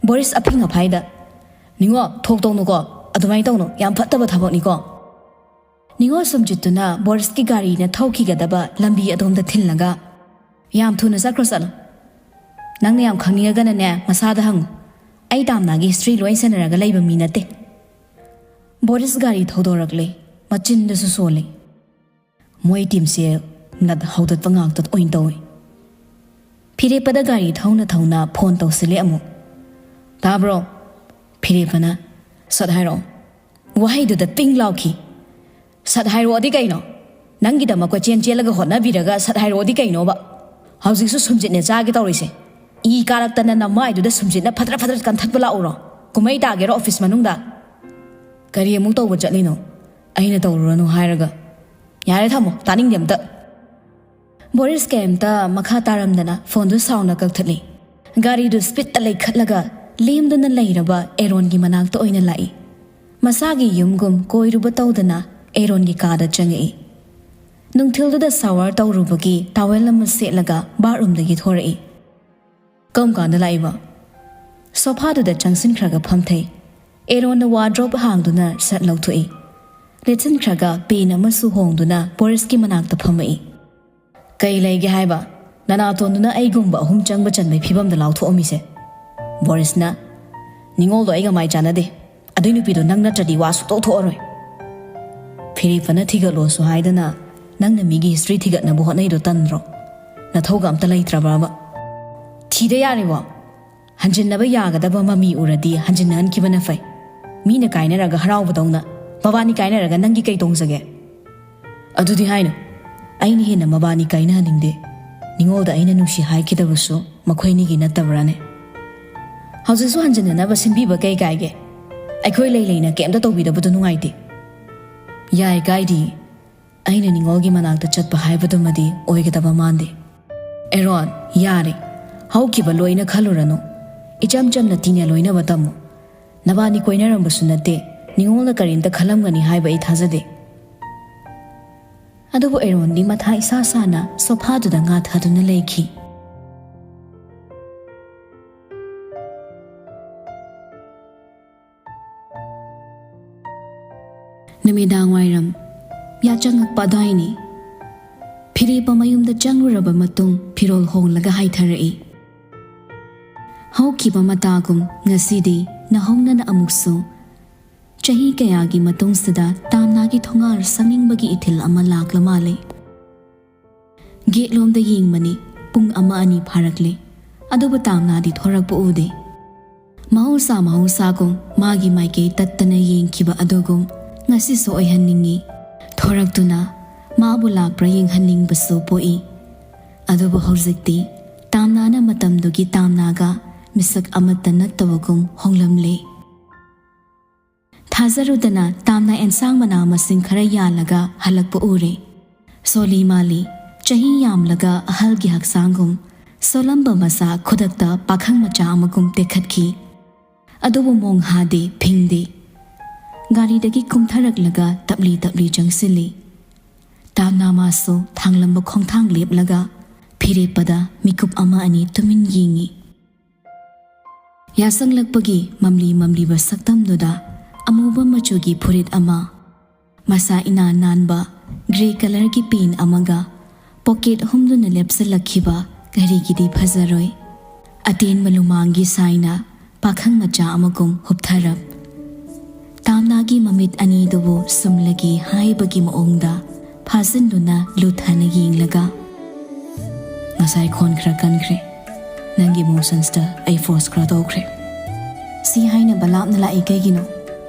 ꯕꯣꯔꯤꯁ ꯑꯐꯤꯡ ꯑꯐꯥꯏꯗ, "ꯅꯤꯉꯣꯜ, ꯊꯣꯛ ꯇꯧꯅꯨꯀꯣ, ꯑꯗꯨꯃꯥꯏꯅ ꯇꯧꯅꯨ, ꯌꯥꯝ ꯐꯠꯇꯕ ꯊꯕꯛꯅꯤꯀꯣ"꯫ ꯅꯤꯉꯣꯜ ꯁꯨꯝꯆꯤꯠꯇꯨꯅ ꯕꯣꯔꯤꯁꯀꯤ ꯒꯥꯔꯤꯅ ꯊꯧꯈꯤꯒꯗꯕ ꯂꯝꯕꯤ ꯑꯗꯣꯝꯗ ꯊꯤꯜꯂꯒ, "ꯌꯥꯝ ꯊꯨꯅ ꯆꯠꯈ꯭ꯔꯣ, ꯆꯠꯂꯣ꯫ ꯅꯪꯅ ꯌꯥꯝ ꯈꯪꯅꯤꯡꯉꯒꯅꯅꯦ, ꯃꯁꯥꯗ ꯍꯪꯉꯨ꯫ ꯑꯩ ꯇꯥꯝꯅꯥꯒꯤ ꯍꯤꯁꯇ꯭ꯔꯤ ꯂꯣꯏ ꯁꯦꯟꯅꯔꯒ ꯂꯩꯕ ꯃꯤ ꯅꯠꯇꯦ"꯫ ꯕꯣꯔꯤꯁ ꯒꯥꯔꯤ ꯊꯧꯗꯣꯔꯛꯂꯦ, ꯃꯆꯤꯟꯗꯁꯨ ꯁꯣꯜꯂꯦ꯫ ꯃꯣꯏ ꯇꯤꯝꯁꯦ ꯅꯠ ꯍꯧꯗꯠꯄ ꯉꯥꯛꯇ ꯑꯣꯏꯅ ꯇꯧꯏ꯫ ꯐꯤꯔꯦꯞꯄꯗ ꯒꯥꯔꯤ ꯊꯧꯅ ꯊꯧꯅ ꯐꯣꯟ ꯇꯧꯁꯤꯜꯂꯦ ꯑꯃꯨꯛ꯫ "ꯇꯥꯕ꯭ꯔꯣ?" ꯐꯤꯔꯦꯞꯄꯅ, "ꯁꯠ ꯍꯥꯏꯔꯛꯑꯣ"꯫ ꯋꯥꯍꯩꯗꯨꯗ ꯇꯤꯡ ꯂꯥꯎꯈꯤ꯫ "ꯁꯠ ꯍꯥꯏꯔꯛꯑꯣꯗꯤ ꯀꯩꯅꯣ? ꯅꯪꯒꯤꯗꯃꯛ ꯀꯣꯏꯆꯦꯟ ꯆꯦꯜꯂꯒ ꯍꯣꯠꯅꯕꯤꯔꯒ ꯁꯠ ꯍꯥꯏꯔꯛꯑꯣꯗꯤ ꯀꯩꯅꯣꯕ? ꯍꯧꯖꯤꯛꯁꯨ ꯁꯨꯝꯖꯤꯠꯅꯦ ꯆꯥꯒꯦ ꯇꯧꯔꯤꯁꯦ꯫ ꯏ ꯀꯥꯔꯛꯇꯅ ꯅꯃꯥꯏꯗꯨꯗ ꯁꯨꯝꯖꯤꯠꯅ ꯐꯗ꯭ꯔꯠ ꯐꯗ꯭ꯔꯠ ꯀꯟꯊꯠꯄ ꯂꯥꯛꯎꯔꯣ? ꯀꯨꯝꯍꯩ ꯇꯥꯒꯦꯔꯣ ꯑꯣꯐꯤꯁ ꯃꯅꯨꯡꯗ?" "ꯀꯔꯤ ꯑꯃꯨꯛ ꯇꯧꯕ ꯆꯠꯂꯤꯅꯣ? ꯑꯩꯅ ꯇꯧꯔꯨꯔꯅꯨ ꯍꯥꯏꯔꯒ"꯫ "ꯌꯥꯔꯦ, ꯊꯝꯃꯣ, ꯇꯥꯅꯤꯡꯗꯦ ꯑꯝꯇ"꯫ ꯕꯣꯔꯤꯁ ꯀꯩꯝꯇ ꯃꯈꯥ ꯇꯥꯔꯝꯗꯅ ꯐꯣꯟꯗꯨ ꯁꯥꯎꯅ ꯀꯛꯊꯠꯂꯤ꯫ ꯒꯥꯔꯤꯗꯨ ꯁ꯭ꯄꯤꯠꯇ ꯂꯩꯈꯠꯂꯒ ꯂꯦꯝꯗꯨꯅ ꯂꯩꯔꯕ ꯑꯦꯔꯣꯟꯒꯤ ꯃꯅꯥꯛꯇ ꯑꯣꯏꯅ ꯂꯥꯛꯏ꯫ ꯃꯁꯥꯒꯤ ꯌꯨꯝꯒꯨꯝ ꯀꯣꯏꯔꯨꯕ ꯇꯧꯗꯅ ꯑꯦꯔꯣꯟꯒꯤ ꯀꯥꯗ ꯆꯪꯉꯛꯏ꯫ ꯅꯨꯡꯊꯤꯜꯗꯨꯗ ꯁꯥꯋꯔ ꯇꯧꯔꯨꯕꯒꯤ ꯇꯥꯋꯦꯜ ꯑꯃ ꯁꯦꯠꯂꯒ ꯕꯥꯠꯔꯨꯝꯗꯒꯤ ꯊꯣꯔꯛꯏ꯫ "ꯀꯔꯝ ꯀꯥꯟꯗ ꯂꯥꯛꯏꯕ?" ꯁꯣꯐꯥꯗꯨꯗ ꯆꯪꯁꯤꯟꯈ꯭ꯔꯒ ꯐꯝꯊꯩ꯫ ꯑꯦꯔꯣꯟꯅ ꯋꯥꯔꯗ꯭ꯔꯣꯞ ꯍꯥꯡꯗꯨꯅ ꯁꯠ ꯂꯧꯊꯣꯛꯏ꯫ ꯂꯦꯠꯁꯤꯟꯈ꯭ꯔꯒ ꯄꯦꯟ ꯑꯃꯁꯨ ꯍꯣꯡꯗꯨꯅ ꯕꯣꯔꯤꯁꯀꯤ ꯃꯅꯥꯛꯇ ꯐꯝꯃꯛꯏ꯫ "ꯀꯩ ꯂꯩꯒꯦ ꯍꯥꯏꯕ? ꯅꯅꯥꯇꯣꯟꯗꯨꯅ ꯑꯩꯒꯨꯝꯕ ꯑꯍꯨꯝ ꯆꯪꯕ ꯆꯟꯕꯩ ꯐꯤꯕꯝꯗ ꯂꯥꯎꯊꯣꯛꯑꯝꯃꯤꯁꯦ?" ꯕꯣꯔꯤꯁꯅ, "ꯅꯤꯉꯣꯜꯗꯣ ꯑꯩꯒ ꯃꯥꯏ ꯆꯥꯟꯅꯗꯦ꯫ ꯑꯗꯨꯏ ꯅꯨꯄꯤꯗꯣ ꯅꯪ ꯅꯠꯇ꯭ꯔꯗꯤ ꯋꯥ ꯁꯨꯛꯇꯣꯛ ꯊꯣꯛꯑꯔꯣꯏ꯫ ꯐꯤꯔꯦꯞꯄꯅ ꯊꯤꯒꯠꯂꯣꯁꯨ ꯍꯥꯏꯗꯅ ꯅꯪꯅ ꯃꯤꯒꯤ ꯍꯤꯁꯇ꯭ꯔꯤ ꯊꯤꯒꯠꯅꯕ ꯍꯣꯠꯅꯩꯗꯣ ꯇꯟꯗ꯭ꯔꯣ? ꯅꯊꯧꯒ ꯑꯝꯇ ꯂꯩꯇ꯭ꯔꯕꯕ? ꯊꯤꯗ ꯌꯥꯔꯦꯕꯣ? ꯍꯟꯖꯤꯟꯅꯕ ꯌꯥꯒꯗꯕ ꯃꯃꯤ ꯎꯔꯗꯤ ꯍꯟꯖꯤꯟꯅꯍꯟꯈꯤꯕꯅ ꯐꯩ꯫ ꯃꯤꯅ ꯀꯥꯏꯅꯔꯒ ꯍꯔꯥꯎꯕꯗꯧꯅ ꯃꯕꯥꯅꯤ ꯀꯥꯏꯅꯔꯒ ꯅꯪꯒꯤ ꯀꯩ ꯇꯣꯡꯖꯒꯦ?" "ꯑꯗꯨꯗꯤ ꯍꯥꯏꯅꯨ꯫ ꯑꯩꯅ ꯍꯦꯟꯅ ꯃꯕꯥꯅꯤ ꯀꯥꯏꯅꯍꯟꯅꯤꯡꯗꯦ꯫ ꯅꯤꯉꯣꯜꯗ ꯑꯩꯅ ꯅꯨꯡꯁꯤ ꯍꯥꯏꯈꯤꯗꯕꯁꯨ ꯃꯈꯣꯏꯅꯤꯒꯤ ꯅꯠꯇꯕ꯭ꯔꯥꯅꯦ? ꯍꯧꯖꯤꯛꯁꯨ ꯍꯟꯖꯤꯟꯅꯅꯕ ꯁꯤꯟꯕꯤꯕ ꯀꯩ ꯀꯥꯏꯒꯦ? ꯑꯩꯈꯣꯏ ꯂꯩ ꯂꯩꯅ ꯀꯩꯝꯇ ꯇꯧꯕꯤꯗꯕꯗꯣ ꯅꯨꯡꯉꯥꯏꯇꯦ꯫" "ꯌꯥꯏ, ꯀꯥꯏꯗꯦ꯫ ꯑꯩꯅ ꯅꯤꯉꯣꯜꯒꯤ ꯃꯅꯥꯛꯇ ꯆꯠꯄ ꯍꯥꯏꯕꯗꯨꯃꯗꯤ ꯑꯣꯏꯒꯗꯕ ꯃꯥꯟꯗꯦ꯫" "ꯑꯦꯔꯣꯟ, ꯌꯥꯔꯦ꯫ ꯍꯧꯈꯤꯕ ꯂꯣꯏꯅ ꯈꯜꯂꯨꯔꯅꯨ꯫ ꯏꯆꯝ ꯆꯝꯅ ꯇꯤꯅ ꯂꯣꯏꯅꯕ ꯇꯝꯃꯨ꯫ ꯅꯕꯥꯅꯤ ꯀꯣꯏꯅꯔꯝꯕꯁꯨ ꯅꯠꯇꯦ꯫ ꯅꯤꯉꯣꯜꯅ ꯀꯔꯤꯝꯇ ꯈꯜꯂꯝꯒꯅꯤ ꯍꯥꯏꯕ ꯑꯩ ꯊꯥꯖꯗꯦ꯫" ꯑꯗꯨꯕꯨ ꯑꯦꯔꯣꯟꯗꯤ ꯃꯊꯥ ꯏꯁꯥ ꯁꯥꯅ ꯁꯣꯐꯥꯗꯨꯗ ꯉꯥꯊꯗꯨꯅ ꯂꯩꯈꯤ꯫ ꯅꯨꯃꯤꯗꯥꯡ ꯋꯥꯏꯔꯝ ꯌꯥꯆꯪꯉꯛꯄ ꯑꯗꯨꯋꯥꯏꯅꯤ꯫ ꯐꯤꯔꯦꯞꯄ ꯃꯌꯨꯝꯗ ꯆꯪꯂꯨꯔꯕ ꯃꯇꯨꯡ ꯐꯤꯔꯣꯜ ꯍꯣꯡꯂꯒ ꯍꯥꯏꯊꯔꯛꯏ꯫ ꯍꯧꯈꯤꯕ ꯃꯇꯥꯒꯨꯝ ꯉꯁꯤꯗꯤ ꯅꯧꯍꯧꯅꯅ ꯑꯃꯨꯛꯁꯨ ꯆꯍꯤ ꯀꯌꯥꯒꯤ ꯃꯇꯨꯡꯁꯤꯗ ꯇꯥꯝꯅꯥꯒꯤ ꯊꯣꯡꯒꯥꯜ ꯁꯪꯅꯤꯡꯕꯒꯤ ꯏꯊꯤꯜ ꯑꯃ ꯂꯥꯛꯂ ꯃꯥꯜꯂꯦ꯫ ꯒꯦꯠꯂꯣꯝꯗ ꯌꯦꯡꯕꯅꯤ, ꯄꯨꯡ ꯑꯃ ꯑꯅꯤ ꯐꯥꯔꯛꯂꯦ꯫ ꯑꯗꯨꯕꯨ ꯇꯥꯝꯅꯥꯗꯤ ꯊꯣꯔꯛꯄ ꯎꯗꯦ꯫ ꯃꯍꯧꯁꯥ ꯃꯍꯧꯁꯥꯒꯨꯝ ꯃꯥꯒꯤ ꯃꯥꯏꯀꯩ ꯇꯠꯇꯅ ꯌꯦꯡꯈꯤꯕ ꯑꯗꯨꯒꯨꯝ ꯉꯁꯤꯁꯨ ꯑꯣꯏꯍꯟꯅꯤꯡꯏ꯫ ꯊꯣꯔꯛꯇꯨꯅ ꯃꯥꯕꯨ ꯂꯥꯛꯄ꯭ꯔꯥ ꯌꯦꯡꯍꯟꯅꯤꯡꯕꯁꯨ ꯄꯣꯛꯏ꯫ ꯑꯗꯨꯕꯨ ꯍꯧꯖꯤꯛꯇꯤ ꯇꯥꯝꯅꯥꯅ ꯃꯇꯝꯗꯨꯒꯤ ꯇꯥꯝꯅꯥꯒ ꯃꯤꯁꯛ ꯑꯃꯠꯇ ꯅꯠꯇꯕꯒꯨꯝ ꯍꯣꯡꯂꯝꯂꯦ꯫ ꯊꯥꯖꯔꯨꯗꯅ ꯇꯥꯝꯅ ꯑꯦꯟꯁꯥꯡ ꯃꯅꯥ ꯃꯁꯤꯡ ꯈꯔ ꯌꯥꯜꯂꯒ ꯍꯜꯂꯛꯄ ꯎꯔꯦ꯫ ꯁꯣꯜꯂꯤ ꯃꯥꯜꯂꯤ, ꯆꯍꯤ ꯌꯥꯝꯂꯒ ꯑꯍꯜꯒꯤ ꯍꯛꯆꯥꯡꯒꯨꯝ ꯁꯣꯜꯂꯝꯕ ꯃꯁꯥ ꯈꯨꯗꯛꯇ ꯄꯥꯈꯪ ꯃꯆꯥ ꯑꯃꯒꯨꯝ ꯇꯦꯛꯈꯠꯈꯤ꯫ ꯑꯗꯨꯕꯨ ꯃꯣꯡ ꯍꯥꯗꯦ, ꯐꯤꯡꯗꯦ꯫ ꯒꯥꯔꯤꯗꯒꯤ ꯀꯨꯝꯊꯔꯛꯂꯒ ꯇꯞꯂꯤ ꯇꯞꯂꯤ ꯆꯪꯁꯤꯜꯂꯤ꯫ ꯇꯥꯝꯅ ꯃꯥꯁꯨ ꯊꯥꯡꯂꯝꯕ ꯈꯣꯡꯊꯥꯡ ꯂꯦꯞꯂꯒ ꯐꯤꯔꯦꯞꯄꯗ ꯃꯤꯀꯨꯞ ꯑꯃ ꯑꯅꯤ ꯇꯨꯃꯤꯟ ꯌꯦꯡꯏ꯫ ꯌꯥꯆꯪꯂꯛꯄꯒꯤ ꯃꯝꯂꯤ ꯃꯝꯂꯤꯕ ꯁꯛꯇꯝꯗꯨꯗ ꯑꯃꯨꯕ ꯃꯆꯨꯒꯤ ꯐꯨꯔꯤꯠ ꯑꯃ, ꯃꯁꯥ ꯏꯅꯥꯟ ꯅꯥꯟꯕ ꯒ꯭ꯔꯦ ꯀꯂꯔꯒꯤ ꯄꯦꯟ ꯑꯃꯒ ꯄꯣꯀꯦꯠ ꯍꯨꯝꯗꯨꯅ ꯂꯦꯞꯁꯤꯜꯂꯛꯈꯤꯕ ꯀꯔꯤꯒꯤꯗꯤ ꯐꯖꯔꯣꯏ? ꯑꯇꯦꯟꯕ ꯂꯨꯃꯥꯡꯒꯤ ꯁꯥꯏꯅ ꯄꯥꯈꯪ ꯃꯆꯥ ꯑꯃꯒꯨꯝ ꯍꯨꯞꯊꯔꯞ꯫ ꯇꯥꯝꯅꯥꯒꯤ ꯃꯃꯤꯠ ꯑꯅꯤꯗꯨꯕꯨ ꯁꯨꯝꯂꯒꯦ ꯍꯥꯏꯕꯒꯤ ꯃꯑꯣꯡꯗ ꯐꯥꯖꯤꯟꯗꯨꯅ ꯂꯨꯊꯅ ꯌꯦꯡꯂꯒ, "ꯉꯁꯥꯏ ꯈꯣꯟ ꯈꯔ ꯀꯟꯈ꯭ꯔꯦ꯫ ꯅꯪꯒꯤ ꯏꯃꯣꯁꯟꯁꯇ ꯑꯩ ꯐꯣꯔꯁ ꯈꯔ ꯇꯧꯈ꯭ꯔꯦ꯫ ꯁꯤ ꯍꯥꯏꯅꯕ ꯂꯥꯞꯅ ꯂꯥꯛꯏ ꯀꯩꯒꯤꯅꯣ?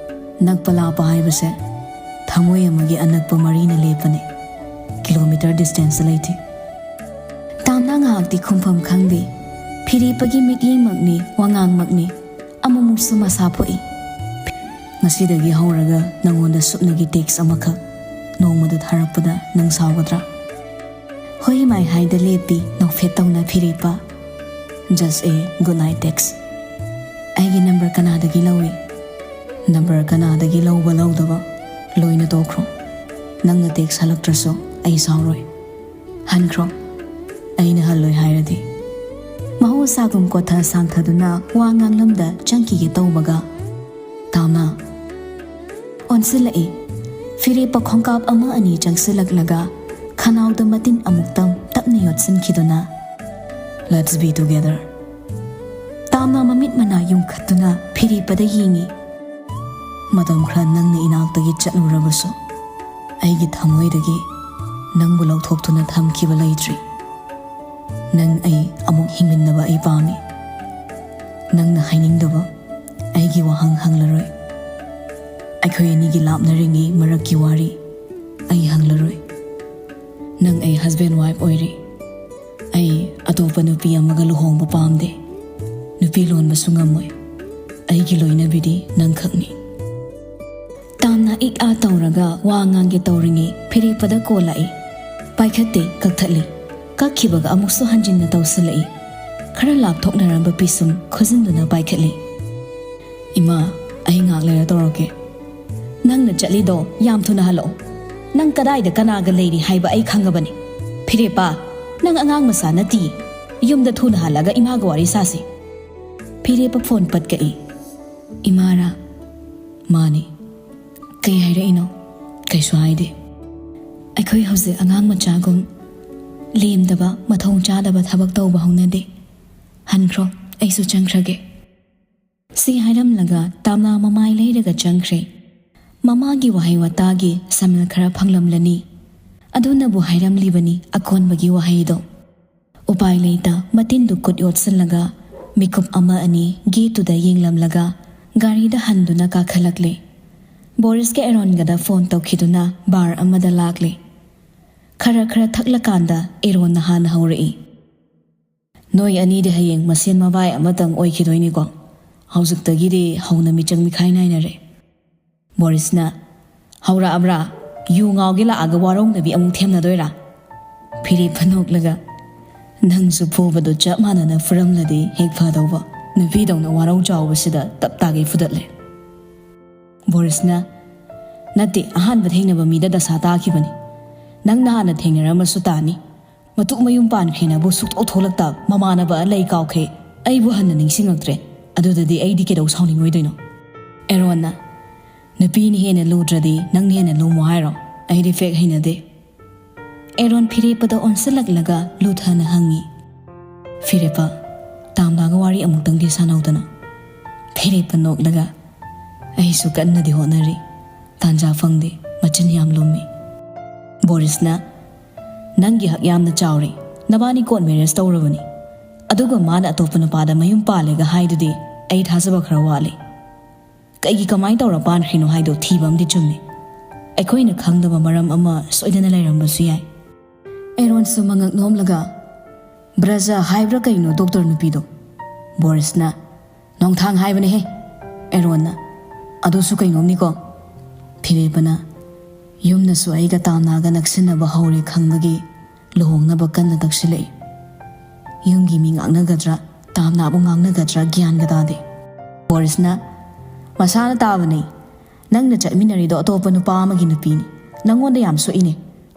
ꯅꯛꯄ ꯂꯥꯞꯄ ꯍꯥꯏꯕꯁꯦ ꯊꯃꯣꯏ ꯑꯃꯒꯤ ꯑꯅꯛꯄ ꯃꯔꯤꯅ ꯂꯦꯞꯄꯅꯤ꯫ ꯀꯤꯂꯣꯃꯤꯇꯔ ꯗꯤꯁꯇꯦꯟꯁꯇ ꯂꯩꯇꯦ꯫" ꯇꯥꯝꯅꯥ ꯉꯥꯏꯍꯥꯛꯇꯤ ꯈꯨꯝꯐꯝ ꯈꯪꯗꯦ꯫ ꯐꯤꯔꯦꯞꯄꯒꯤ ꯃꯤꯠꯌꯦꯡꯃꯛꯅꯤ, ꯋꯥꯉꯥꯡꯃꯛꯅꯤ꯫ ꯑꯃꯨꯛꯃꯨꯛꯁꯨ ꯃꯁꯥ ꯐꯣꯛꯏ꯫ "ꯉꯁꯤꯗꯒꯤ ꯍꯧꯔꯒ ꯅꯪꯉꯣꯟꯗ ꯁꯨꯞꯅꯒꯤ ꯇꯦꯛꯁ ꯑꯃꯈꯛ ꯅꯣꯡꯃꯗ ꯊꯥꯔꯛꯄꯗ ꯅꯪ ꯁꯥꯎꯒꯗ꯭ꯔꯥ?" ꯍꯣꯏ ꯃꯥꯏ ꯍꯥꯏꯗ ꯂꯦꯞꯄꯤ ꯅꯣꯛꯐꯦꯠ ꯇꯧꯅ ꯐꯤꯔꯦꯞꯄ꯫ "Just a good night text꯫ ꯑꯩꯒꯤ ꯅꯝꯕꯔ ꯀꯅꯥꯗꯒꯤ ꯂꯧꯏ?" "ꯅꯝꯕꯔ ꯀꯅꯥꯗꯒꯤ ꯂꯧꯕ ꯂꯧꯗꯕ ꯂꯣꯏꯅ ꯇꯣꯛꯈ꯭ꯔꯣ꯫ ꯅꯪꯅ ꯇꯦꯛꯁ ꯍꯜꯂꯛꯇ꯭ꯔꯁꯨ ꯑꯩ ꯁꯥꯎꯔꯣꯏ꯫ ꯍꯟꯈ꯭ꯔꯣ, ꯑꯩꯅ ꯍꯜꯂꯣꯏ ꯍꯥꯏꯔꯗꯤ꯫" ꯃꯍꯧꯁꯥꯒꯨꯝ ꯀꯣꯊ ꯁꯥꯡꯊꯗꯨꯅ ꯋꯥ ꯉꯥꯡꯂꯝꯗ ꯆꯪꯈꯤꯒꯦ ꯇꯧꯕꯒ, ꯇꯥꯝꯅꯥ ꯑꯣꯟꯁꯤꯜꯂꯛꯏ꯫ ꯐꯤꯔꯦꯞꯄ ꯈꯣꯡꯀꯥꯞ ꯑꯃ ꯑꯅꯤ ꯆꯪꯁꯤꯜꯂꯛꯂꯒ ꯈꯅꯥꯎꯗ ꯃꯇꯤꯟ ꯑꯃꯨꯛꯇꯪ ꯇꯞꯅ ꯌꯣꯠꯁꯤꯟꯈꯤꯗꯨꯅ, "Let's be together꯫" ꯇꯥꯝꯅꯥ ꯃꯃꯤꯠ ꯃꯅꯥ ꯌꯨꯡꯈꯠꯇꯨꯅ ꯐꯤꯔꯦꯞꯄꯗ ꯌꯦꯡꯏ꯫ "ꯃꯇꯝ ꯈꯔ ꯅꯪꯅ ꯏꯅꯥꯛꯇꯒꯤ ꯆꯠꯂꯨꯔꯕꯁꯨ, ꯑꯩꯒꯤ ꯊꯃꯣꯏꯗꯒꯤ ꯅꯪꯕꯨ ꯂꯧꯊꯣꯛꯇꯨꯅ ꯊꯝꯈꯤꯕ ꯂꯩꯇ꯭ꯔꯤ꯫ ꯅꯪ ꯑꯩ ꯑꯃꯨꯛ ꯍꯤꯡꯃꯤꯟꯅꯕ ꯑꯩ ꯄꯥꯝꯃꯤ꯫ ꯅꯪꯅ ꯍꯥꯏꯅꯤꯡꯗꯕ ꯑꯩꯒꯤ ꯋꯥꯍꯪ ꯍꯪꯂꯔꯣꯏ꯫ ꯑꯩꯈꯣꯏ ꯑꯅꯤꯒꯤ ꯂꯥꯞꯅꯔꯤꯉꯩ ꯃꯔꯛꯀꯤ ꯋꯥꯔꯤ ꯑꯩ ꯍꯪꯂꯔꯣꯏ꯫ ꯅꯪ ꯑꯩ ꯍꯁꯕꯦꯟ ꯋꯥꯏꯐ ꯑꯣꯏꯔꯦ꯫ ꯑꯩ ꯑꯇꯣꯞꯄ ꯅꯨꯄꯤ ꯑꯃꯒ ꯂꯨꯍꯣꯡꯕ ꯄꯥꯝꯗꯦ꯫ ꯅꯨꯄꯤ ꯂꯣꯟꯕꯁꯨ ꯉꯝꯃꯣꯏ꯫ ꯑꯩꯒꯤ ꯂꯣꯏꯅꯕꯤꯗꯤ ꯅꯪꯈꯛꯅꯤ꯫" ꯇꯥꯝꯅꯥ ꯏꯛ ꯑꯥ ꯇꯧꯔꯒ ꯋꯥ ꯉꯥꯡꯒꯦ ꯇꯧꯔꯤꯉꯩ ꯐꯤꯔꯦꯞꯄꯗ ꯀꯣꯜ ꯂꯥꯛꯏ꯫ ꯄꯥꯏꯈꯠꯇꯦ, ꯀꯛꯊꯠꯂꯤ꯫ ꯀꯛꯈꯤꯕꯒ ꯑꯃꯨꯛꯁꯨ ꯍꯟꯖꯤꯟꯅ ꯇꯧꯁꯤꯜꯂꯛꯏ꯫ ꯈꯔ ꯂꯥꯞꯊꯣꯛꯅꯔꯝꯕ ꯄꯤꯁꯨꯝ ꯈꯨꯖꯤꯟꯗꯨꯅ ꯄꯥꯏꯈꯠꯂꯤ꯫ "ꯏꯃꯥ, ꯑꯩ ꯉꯥꯛ ꯂꯩꯔ ꯇꯧꯔꯛꯀꯦ꯫" "ꯅꯪꯅ ꯆꯠꯂꯤꯗꯣ ꯌꯥꯝ ꯊꯨꯅ ꯍꯜꯂꯛꯑꯣ꯫ ꯅꯪ ꯀꯗꯥꯏꯗ ꯀꯅꯥꯒ ꯂꯩꯔꯤ ꯍꯥꯏꯕ ꯑꯩ ꯈꯪꯉꯕꯅꯤ꯫ ꯐꯤꯔꯦꯞꯄ, ꯅꯪ ꯑꯉꯥꯡ ꯃꯆꯥ ꯅꯠꯇꯤꯌꯦ꯫ ꯌꯨꯝꯗ ꯊꯨꯅ ꯍꯜꯂꯒ ꯏꯃꯥꯒ ꯋꯥꯔꯤ ꯁꯥꯁꯤ꯫" ꯐꯤꯔꯦꯞꯄ ꯐꯣꯟ ꯄꯠ ꯀꯛꯏ꯫ "ꯏꯃꯥꯔꯥ?" "ꯃꯥꯅꯤ꯫ ꯀꯩ ꯍꯥꯏꯔꯛꯏꯅꯣ?" "ꯀꯩꯁꯨ ꯍꯥꯏꯗꯦ꯫ ꯑꯩꯈꯣꯏ ꯍꯧꯖꯤꯛ ꯑꯉꯥꯡ ꯃꯆꯥꯒꯨꯝ ꯂꯦꯝꯗꯕ, ꯃꯊꯣꯡ ꯆꯥꯗꯕ ꯊꯕꯛ ꯇꯧꯕ ꯍꯧꯅꯗꯦ꯫ ꯍꯟꯈ꯭ꯔꯣ, ꯑꯩꯁꯨ ꯆꯪꯈ꯭ꯔꯒꯦ"꯫ ꯁꯤ ꯍꯥꯏꯔꯝꯂꯒ ꯇꯥꯝꯅꯥ ꯃꯃꯥꯏ ꯂꯩꯔꯒ ꯆꯪꯈ꯭ꯔꯦ꯫ ꯃꯃꯥꯒꯤ ꯋꯥꯍꯩ ꯋꯥꯇꯥꯒꯤ ꯁꯃꯤꯜ ꯈꯔ ꯐꯪꯂꯝꯂꯅꯤ꯫ ꯑꯗꯨꯅꯕꯨ ꯍꯥꯏꯔꯝꯂꯤꯕꯅꯤ ꯑꯀꯣꯟꯕꯒꯤ ꯋꯥꯍꯩꯗꯣ꯫ ꯎꯄꯥꯏ ꯂꯩꯇ ꯃꯇꯤꯟꯗꯨ ꯈꯨꯠ ꯌꯣꯠꯁꯤꯜꯂꯒ ꯃꯤꯀꯨꯞ ꯑꯃ ꯑꯅꯤ ꯒꯦꯠꯇꯨꯗ ꯌꯦꯡꯂꯝꯂꯒ ꯒꯥꯔꯤꯗ ꯍꯟꯗꯨꯅ ꯀꯥꯈꯠꯂꯛꯂꯦ꯫ ꯕꯣꯔꯤꯁꯀ ꯑꯦꯔꯣꯟꯒꯗ ꯐꯣꯟ ꯇꯧꯈꯤꯗꯨꯅ ꯕꯥꯔ ꯑꯃꯗ ꯂꯥꯛꯂꯦ꯫ ꯈꯔ ꯈꯔ ꯊꯛꯂꯀꯥꯟꯗ ꯑꯦꯔꯣꯟꯅ ꯍꯥꯟꯅ ꯍꯧꯔꯛꯏ꯫ "ꯅꯣꯏ ꯑꯅꯤꯗꯤ ꯍꯌꯦꯡ ꯃꯁꯦꯟ ꯃꯕꯥꯏ ꯑꯃꯇꯪ ꯑꯣꯏꯈꯤꯗꯣꯏꯅꯤꯀꯣ? ꯍꯧꯖꯤꯛꯇꯒꯤꯗꯤ ꯍꯧꯅ ꯃꯤꯆꯪ ꯃꯤꯈꯥꯏ ꯅꯥꯏꯅꯔꯦ"꯫ ꯕꯣꯔꯤꯁꯅ, "ꯍꯧꯔꯛꯑꯕ꯭ꯔꯥ? ꯌꯨ ꯉꯥꯎꯒꯦ ꯂꯥꯛꯑꯒ ꯋꯥꯔꯧꯅꯕꯤ ꯑꯃꯨꯛ ꯊꯦꯝꯅꯗꯣꯏꯔꯥ?" ꯐꯤꯔꯦꯞꯄ ꯅꯣꯛꯂꯒ, "ꯅꯪꯁꯨ ꯐꯨꯕꯗꯣ ꯆꯞ ꯃꯥꯟꯅꯅ ꯐꯨꯔꯝꯂꯗꯤ ꯍꯦꯛ ꯐꯗꯧꯕ꯫ ꯅꯨꯄꯤꯗꯧꯅ ꯋꯥꯔꯧ ꯆꯥꯎꯕꯁꯤꯗ ꯇꯞ ꯇꯥꯒꯩ ꯐꯨꯗꯠꯂꯦ"꯫ ꯕꯣꯔꯤꯁꯅ, "ꯅꯠꯇꯦ, ꯑꯍꯥꯟꯕ ꯊꯦꯡꯅꯕ ꯃꯤꯗ ꯗꯁꯥ ꯇꯥꯈꯤꯕꯅꯤ꯫ ꯅꯪꯅ ꯍꯥꯟꯅ ꯊꯦꯡꯅꯔꯝꯃꯁꯨ ꯇꯥꯅꯤ꯫ ꯃꯇꯨ ꯃꯌꯨꯝ ꯄꯥꯟꯈ꯭ꯔꯦꯅꯕꯨ ꯁꯨꯛꯊꯣꯛ ꯊꯣꯛꯂꯛꯇ ꯃꯃꯥꯟꯅꯕ ꯂꯩ ꯀꯥꯎꯈ꯭ꯔꯦ꯫ ꯑꯩꯕꯨ ꯍꯟꯅ ꯅꯤꯡꯁꯤꯡꯉꯛꯇ꯭ꯔꯦ꯫ ꯑꯗꯨꯗꯗꯤ ꯑꯩꯗꯤ ꯀꯩꯗꯧ ꯁꯥꯎꯅꯤꯡꯉꯣꯏꯗꯣꯏꯅꯣ?" ꯑꯦꯔꯣꯟꯅ, "ꯅꯨꯄꯤꯅ ꯍꯦꯟꯅ ꯂꯨꯗ꯭ꯔꯗꯤ ꯅꯪꯅ ꯍꯦꯟꯅ ꯂꯨꯃꯣ ꯍꯥꯏꯔꯣ? ꯑꯩꯗꯤ ꯐꯦꯛ ꯍꯩꯅꯗꯦ"꯫ ꯑꯦꯔꯣꯟ ꯐꯤꯔꯦꯞꯄꯗ ꯑꯣꯟꯁꯤꯜꯂꯛꯂꯒ ꯂꯨꯊꯅ ꯍꯪꯉꯤ, "ꯐꯤꯔꯦꯞꯄ, ꯇꯥꯝꯅꯥꯒ ꯋꯥꯔꯤ ꯑꯃꯨꯛꯇꯪꯗꯤ ꯁꯥꯟꯅꯧꯗꯅ"꯫ ꯐꯤꯔꯦꯞꯄ ꯅꯣꯛꯂꯒ, "ꯑꯩꯁꯨ ꯀꯟꯅꯗꯤ ꯍꯣꯠꯅꯔꯤ꯫ ꯇꯥꯟꯖꯥ ꯐꯪꯗꯦ꯫ ꯃꯆꯤꯟ ꯌꯥꯝ ꯂꯨꯝꯃꯤ"꯫ ꯕꯣꯔꯤꯁꯅ, "ꯅꯪꯒꯤ ꯍꯛ ꯌꯥꯝꯅ ꯆꯥꯎꯔꯦ꯫ ꯅꯕꯥꯅꯤ ꯀꯣꯔꯠ ꯃꯦꯔꯦꯖ ꯇꯧꯔꯕꯅꯤ꯫ ꯑꯗꯨꯒ ꯃꯥꯅ ꯑꯇꯣꯞꯄ ꯅꯨꯄꯥꯗ ꯃꯌꯨꯝ ꯄꯥꯜꯂꯦꯒ ꯍꯥꯏꯗꯨꯗꯤ ꯑꯩ ꯊꯥꯖꯕ ꯈꯔ ꯋꯥꯠꯂꯤ꯫ ꯀꯩꯒꯤ, ꯀꯃꯥꯏꯅ ꯇꯧꯔ ꯄꯥꯟꯈ꯭ꯔꯤꯅꯣ ꯍꯥꯏꯗꯣ ꯊꯤꯕ ꯑꯃꯗꯤ ꯆꯨꯝꯃꯤ꯫ ꯑꯩꯈꯣꯏꯅ ꯈꯪꯗꯕ ꯃꯔꯝ ꯑꯃ ꯁꯣꯏꯗꯅ ꯂꯩꯔꯝꯕꯁꯨ ꯌꯥꯏ"꯫ ꯑꯦꯔꯣꯟꯁꯨ ꯃꯉꯛ ꯅꯣꯝꯂꯒ, "ꯕ꯭ꯔꯖ ꯍꯥꯏꯕ꯭ꯔꯥ ꯀꯩꯅꯣ ꯗꯣꯛꯇꯔ ꯅꯨꯄꯤꯗꯣ?" ꯕꯣꯔꯤꯁꯅ, "ꯅꯣꯡꯊꯥꯡ ꯍꯥꯏꯕꯅꯦꯍꯦ"꯫ ꯑꯦꯔꯣꯟꯅ, "ꯑꯗꯨꯁꯨ ꯀꯩꯅꯣꯝꯅꯤꯀꯣ"꯫ ꯐꯤꯔꯦꯞꯄꯅ, "ꯌꯨꯝꯅꯁꯨ ꯑꯩꯒ ꯇꯥꯝꯅꯥꯒ ꯅꯛꯁꯤꯟꯅꯕ ꯍꯧꯔꯦ ꯈꯪꯕꯒꯤ ꯂꯨꯍꯣꯡꯅꯕ ꯀꯟꯅ ꯇꯛꯁꯤꯜꯂꯛꯏ꯫ ꯌꯨꯝꯒꯤ ꯃꯤ ꯉꯥꯡꯅꯒꯗ꯭ꯔꯥ, ꯇꯥꯝꯅꯥꯕꯨ ꯉꯥꯡꯅꯒꯗ꯭ꯔꯥ ꯒ꯭ꯌꯥꯟꯒ ꯇꯥꯗꯦ"꯫ ꯕꯣꯔꯤꯁꯅ, "ꯃꯁꯥꯅ ꯇꯥꯕꯅꯤ꯫ ꯅꯪꯅ ꯆꯠꯃꯤꯟꯅꯔꯤꯗꯣ ꯑꯇꯣꯞꯄ ꯅꯨꯄꯥ ꯑꯃꯒꯤ ꯅꯨꯄꯤꯅꯤ꯫ ꯅꯪꯉꯣꯟꯗ ꯌꯥꯝ ꯁꯣꯛꯏꯅꯦ꯫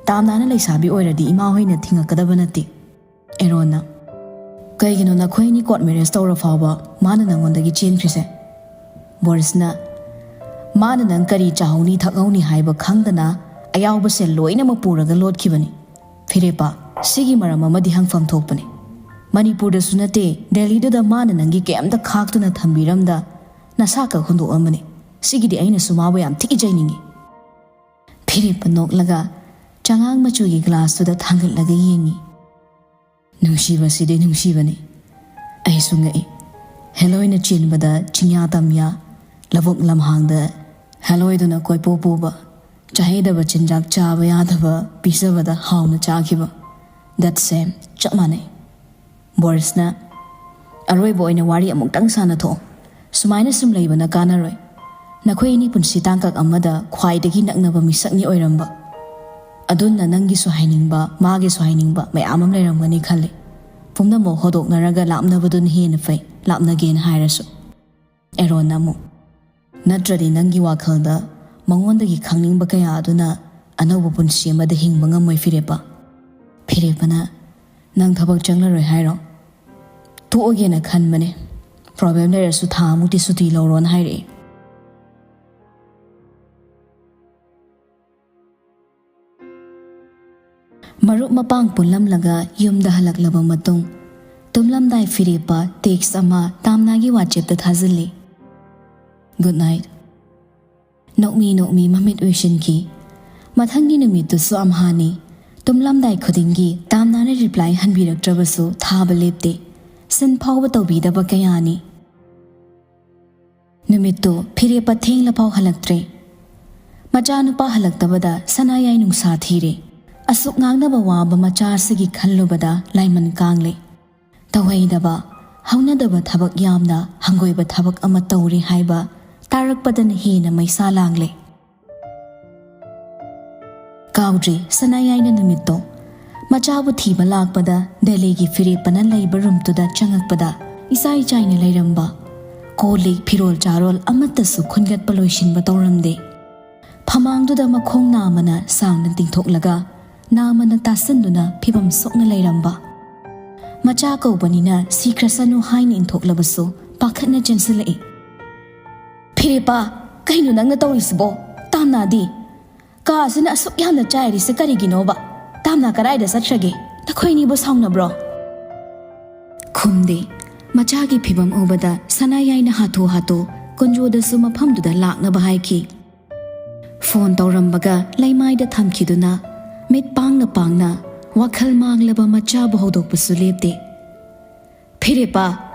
ꯇꯥꯝꯅꯥꯅ ꯂꯩꯁꯥꯕꯤ ꯑꯣꯏꯔꯗꯤ ꯏꯃꯥ ꯍꯣꯏꯅ ꯊꯤꯡꯉꯛꯀꯗꯕ ꯅꯠꯇꯦ"꯫ ꯑꯦꯔꯣꯟꯅ, "ꯀꯩꯒꯤꯅꯣ ꯅꯈꯣꯏ ꯑꯅꯤ ꯀꯣꯔꯠ ꯃꯦꯔꯦꯖ ꯇꯧꯔ ꯐꯥꯎꯕ ꯃꯥꯅ ꯅꯪꯉꯣꯟꯗꯒꯤ ꯆꯦꯟꯈ꯭ꯔꯤꯁꯦ?" ꯕꯣꯔꯤꯁꯅ, "ꯃꯥꯅ ꯅꯪ ꯀꯔꯤ ꯆꯥꯍꯧꯅꯤ ꯊꯛꯍꯧꯅꯤ ꯍꯥꯏꯕ ꯈꯪꯗꯅ ꯑꯌꯥꯎꯕ ꯁꯦꯜ ꯂꯣꯏꯅꯃꯛ ꯄꯨꯔꯒ ꯂꯣꯠꯈꯤꯕꯅꯤ꯫ ꯐꯤꯔꯦꯞꯄ, ꯁꯤꯒꯤ ꯃꯔꯝ ꯑꯃꯗꯤ ꯍꯪꯐꯝ ꯊꯣꯛꯄꯅꯤ꯫ ꯃꯅꯤꯄꯨꯔꯗꯁꯨ ꯅꯠꯇꯦ, ꯗꯦꯜꯂꯤꯗꯨꯗ ꯃꯥꯅ ꯅꯪꯒꯤ ꯀꯩꯝꯇ ꯈꯥꯛꯇꯨꯅ ꯊꯝꯕꯤꯔꯝꯗ ꯅꯁꯥ ꯈꯛ ꯍꯨꯟꯗꯣꯛꯑꯝꯕꯅꯤ꯫ ꯁꯤꯒꯤꯗꯤ ꯑꯩꯅꯁꯨ ꯃꯥꯕꯨ ꯌꯥꯝ ꯊꯤ ꯏꯖꯩꯅꯤꯡꯉꯤ꯫" ꯐꯤꯔꯦꯞꯄ ꯅꯣꯛꯂꯒ ꯆꯉꯥꯡ ꯃꯆꯨꯒꯤ ꯒ꯭ꯂꯥꯁꯇꯨꯗ ꯊꯥꯡꯒꯠꯂꯒ ꯌꯦꯡꯉꯤ꯫ "ꯅꯨꯡꯁꯤꯕꯁꯤꯗꯤ ꯅꯨꯡꯁꯤꯕꯅꯤ꯫" ꯑꯩꯁꯨ ꯉꯛꯏ꯫ ꯍꯦꯂꯣꯏꯅ ꯆꯦꯟꯕꯗ ꯆꯤꯡꯌꯥ ꯇꯝꯌꯥ, ꯂꯧꯕꯨꯛ ꯂꯝꯍꯥꯡꯗ ꯍꯦꯂꯣꯏꯗꯨꯅ ꯀꯣꯏꯄꯨ ꯄꯨꯕ, ꯆꯥꯍꯩꯗꯕ ꯆꯤꯟꯖꯥꯛ ꯆꯥꯕ ꯌꯥꯗꯕ ꯄꯤꯖꯕꯗ ꯍꯥꯎꯅ ꯆꯥꯈꯤꯕ꯫ That same, ꯆꯞ ꯃꯥꯟꯅꯩ꯫ ꯕꯣꯔꯤꯁꯅ, "ꯑꯔꯣꯏꯕ ꯑꯣꯏꯅ ꯋꯥꯔꯤ ꯑꯃꯨꯛꯇꯪ ꯁꯥꯟꯅꯊꯣꯛꯑꯣ꯫ ꯁꯨꯃꯥꯏꯅ ꯁꯨꯝ ꯂꯩꯕꯅ ꯀꯥꯟꯅꯔꯣꯏ꯫ ꯅꯈꯣꯏ ꯑꯅꯤ ꯄꯨꯟꯁꯤ ꯇꯥꯡꯀꯛ ꯑꯃꯗ ꯈ꯭ꯋꯥꯏꯗꯒꯤ ꯅꯛꯅꯕ ꯃꯤꯁꯛꯅꯤ ꯑꯣꯏꯔꯝꯕ꯫ ꯑꯗꯨꯅ ꯅꯪꯒꯤꯁꯨ ꯍꯥꯏꯅꯤꯡꯕ, ꯃꯥꯒꯤꯁꯨ ꯍꯥꯏꯅꯤꯡꯕ ꯃꯌꯥꯝ ꯑꯃ ꯂꯩꯔꯝꯒꯅꯤ ꯈꯜꯂꯤ꯫ ꯄꯨꯝꯅꯃꯛ ꯍꯣꯗꯣꯛꯅꯔꯒ ꯂꯥꯞꯅꯕꯗꯨꯅ ꯍꯦꯟꯅ ꯐꯩ, ꯂꯥꯞꯅꯒꯦꯅ ꯍꯥꯏꯔꯁꯨ꯫" ꯑꯦꯔꯣꯟꯅ ꯑꯃꯨꯛ, "ꯅꯠꯇ꯭ꯔꯗꯤ ꯅꯪꯒꯤ ꯋꯥꯈꯜꯗ ꯃꯉꯣꯟꯗꯒꯤ ꯈꯪꯅꯤꯡꯕ ꯀꯌꯥ ꯑꯗꯨꯅ ꯑꯅꯧꯕ ꯄꯨꯟꯁꯤ ꯑꯃꯗ ꯍꯤꯡꯕ ꯉꯝꯃꯣꯏ ꯐꯤꯔꯦꯞꯄ꯫" ꯐꯤꯔꯦꯞꯄꯅ, "ꯅꯪ ꯊꯕꯛ ꯆꯪꯂꯔꯣꯏ ꯍꯥꯏꯔꯣ?" "ꯇꯣꯛꯑꯒꯦꯅ ꯈꯟꯕꯅꯦ꯫ ꯄ꯭ꯔꯣꯕ꯭ꯂꯦꯝ ꯂꯩꯔꯁꯨ ꯊꯥ ꯑꯃꯨꯛꯇꯤ ꯁꯨꯇꯤ ꯂꯧꯔꯣꯅ ꯍꯥꯏꯔꯛꯑꯦ꯫" ꯃꯔꯨꯞ ꯃꯄꯥꯡ ꯄꯨꯜꯂꯝꯂꯒ ꯌꯨꯝꯗ ꯍꯜꯂꯛꯂꯕ ꯃꯇꯨꯡ, ꯇꯨꯝꯂꯝꯗꯥꯏ ꯐꯤꯔꯦꯞꯄ ꯇꯦꯛꯁ ꯑꯃ ꯇꯥꯝꯅꯥꯒꯤ ꯋꯥꯆꯦꯞꯇ ꯊꯥꯖꯤꯜꯂꯤ꯫ "Good night." ꯅꯣꯛꯃꯤ ꯅꯣꯛꯃꯤ ꯃꯃꯤꯠ ꯎꯏꯁꯤꯟꯈꯤ꯫ ꯃꯊꯪꯒꯤ ꯅꯨꯃꯤꯠꯇꯨꯁꯨ ꯑꯝꯍꯥꯅꯤ꯫ ꯇꯨꯝꯂꯝꯗꯥꯏ ꯈꯨꯗꯤꯡꯒꯤ ꯇꯥꯝꯅꯥꯅ ꯔꯤꯄ꯭ꯂꯥꯏ ꯍꯟꯕꯤꯔꯛꯇ꯭ꯔꯕꯁꯨ ꯊꯥꯕ ꯂꯦꯞꯇꯦ꯫ ꯁꯤꯟ ꯐꯥꯎꯕ ꯇꯧꯕꯤꯗꯕ ꯀꯌꯥꯅꯤ꯫ ꯅꯨꯃꯤꯠꯇꯨ ꯐꯤꯔꯦꯞꯄ ꯊꯦꯡꯂꯐꯥꯎ ꯍꯜꯂꯛꯇ꯭ꯔꯦ꯫ ꯃꯆꯥꯅꯨꯄꯥ ꯍꯜꯂꯛꯇꯕꯗ ꯁꯅꯥꯌꯥꯏ ꯅꯨꯡꯁꯥ ꯊꯤꯔꯦ꯫ ꯑꯁꯨꯛ ꯉꯥꯡꯅꯕ ꯋꯥꯕ ꯃꯆꯥ ꯑꯁꯤꯒꯤ ꯈꯜꯂꯨꯕꯗ ꯂꯥꯏꯃꯟ ꯀꯥꯡꯂꯦ꯫ ꯇꯧꯍꯩꯗꯕ, ꯍꯧꯅꯗꯕ ꯊꯕꯛ ꯌꯥꯝꯅ ꯍꯪꯒꯣꯏꯕ ꯊꯕꯛ ꯑꯃ ꯇꯧꯔꯦ ꯍꯥꯏꯕ ꯇꯥꯔꯛꯄꯗꯅ ꯍꯦꯟꯅ ꯃꯩꯁꯥ ꯂꯥꯡꯂꯦ꯫ ꯀꯥꯎꯗ꯭ꯔꯤ ꯁꯅꯥꯌꯥꯏꯅ ꯅꯨꯃꯤꯠꯇꯣ꯫ ꯃꯆꯥꯕꯨ ꯊꯤꯕ ꯂꯥꯛꯄꯗ ꯗꯦꯜꯂꯤꯒꯤ ꯐꯤꯔꯦꯞꯄꯅ ꯂꯩꯕ ꯔꯨꯝꯇꯨꯗ ꯆꯪꯉꯛꯄꯗ ꯏꯆꯥꯏ ꯆꯥꯏꯅ ꯂꯩꯔꯝꯕ꯫ ꯀꯣꯜ ꯂꯤꯛ ꯐꯤꯔꯣꯜ ꯆꯥꯔꯣꯜ ꯑꯃꯠꯇꯁꯨ ꯈꯨꯟꯒꯠꯄ ꯂꯣꯏꯁꯤꯟꯕ ꯇꯧꯔꯝꯗꯦ꯫ ꯐꯃꯥꯡꯗꯨꯗ ꯃꯈꯣꯡ ꯅꯥꯝꯃꯅ ꯁꯥꯡꯅ ꯇꯤꯡꯊꯣꯛꯂꯒ ꯅꯥꯝꯃꯅ ꯇꯥꯁꯤꯟꯗꯨꯅ ꯐꯤꯕꯝ ꯁꯣꯛꯅ ꯂꯩꯔꯝꯕ꯫ ꯃꯆꯥ ꯀꯧꯕꯅꯤꯅ ꯁꯤꯈ꯭ꯔꯁꯅꯨ ꯍꯥꯏꯅ ꯏꯟꯊꯣꯛꯂꯕꯁꯨ ꯄꯥꯈꯠꯅ ꯆꯦꯟꯁꯤꯜꯂꯛꯏ꯫ "ꯐꯤꯔꯦꯞꯄ, ꯀꯩꯅꯣ ꯅꯪꯅ ꯇꯧꯔꯤꯁꯤꯕꯣ? ꯇꯥꯝꯅꯥꯗꯤ? ꯀꯥꯁꯤꯅ ꯑꯁꯨꯛ ꯌꯥꯝꯅ ꯆꯥꯏꯔꯤꯁꯦ ꯀꯔꯤꯒꯤꯅꯣꯕ? ꯇꯥꯝꯅꯥ ꯀꯗꯥꯏꯗ ꯆꯠꯈ꯭ꯔꯒꯦ? ꯅꯈꯣꯏꯅꯤꯕꯨ ꯁꯥꯎꯅꯕ꯭ꯔꯣ?" ꯈꯨꯝꯗꯦ꯫ ꯃꯆꯥꯒꯤ ꯐꯤꯕꯝ ꯎꯕꯗ ꯁꯅꯥꯌꯥꯏꯅ ꯍꯥꯊꯨ ꯍꯥꯊꯨ ꯀꯨꯟꯖꯣꯗꯁꯨ ꯃꯐꯝꯗꯨꯗ ꯂꯥꯛꯅꯕ ꯍꯥꯏꯈꯤ꯫ ꯐꯣꯟ ꯇꯧꯔꯝꯕꯒ ꯂꯩꯃꯥꯏꯗ ꯊꯝꯈꯤꯗꯨꯅ ꯃꯤꯠ ꯄꯥꯡꯅ ꯄꯥꯡꯅ ꯋꯥꯈꯜ ꯃꯥꯡꯂꯕ ꯃꯆꯥꯕꯨ ꯍꯧꯗꯣꯛꯄꯁꯨ ꯂꯦꯞꯇꯦ꯫ "ꯐꯤꯔꯦꯞꯄ,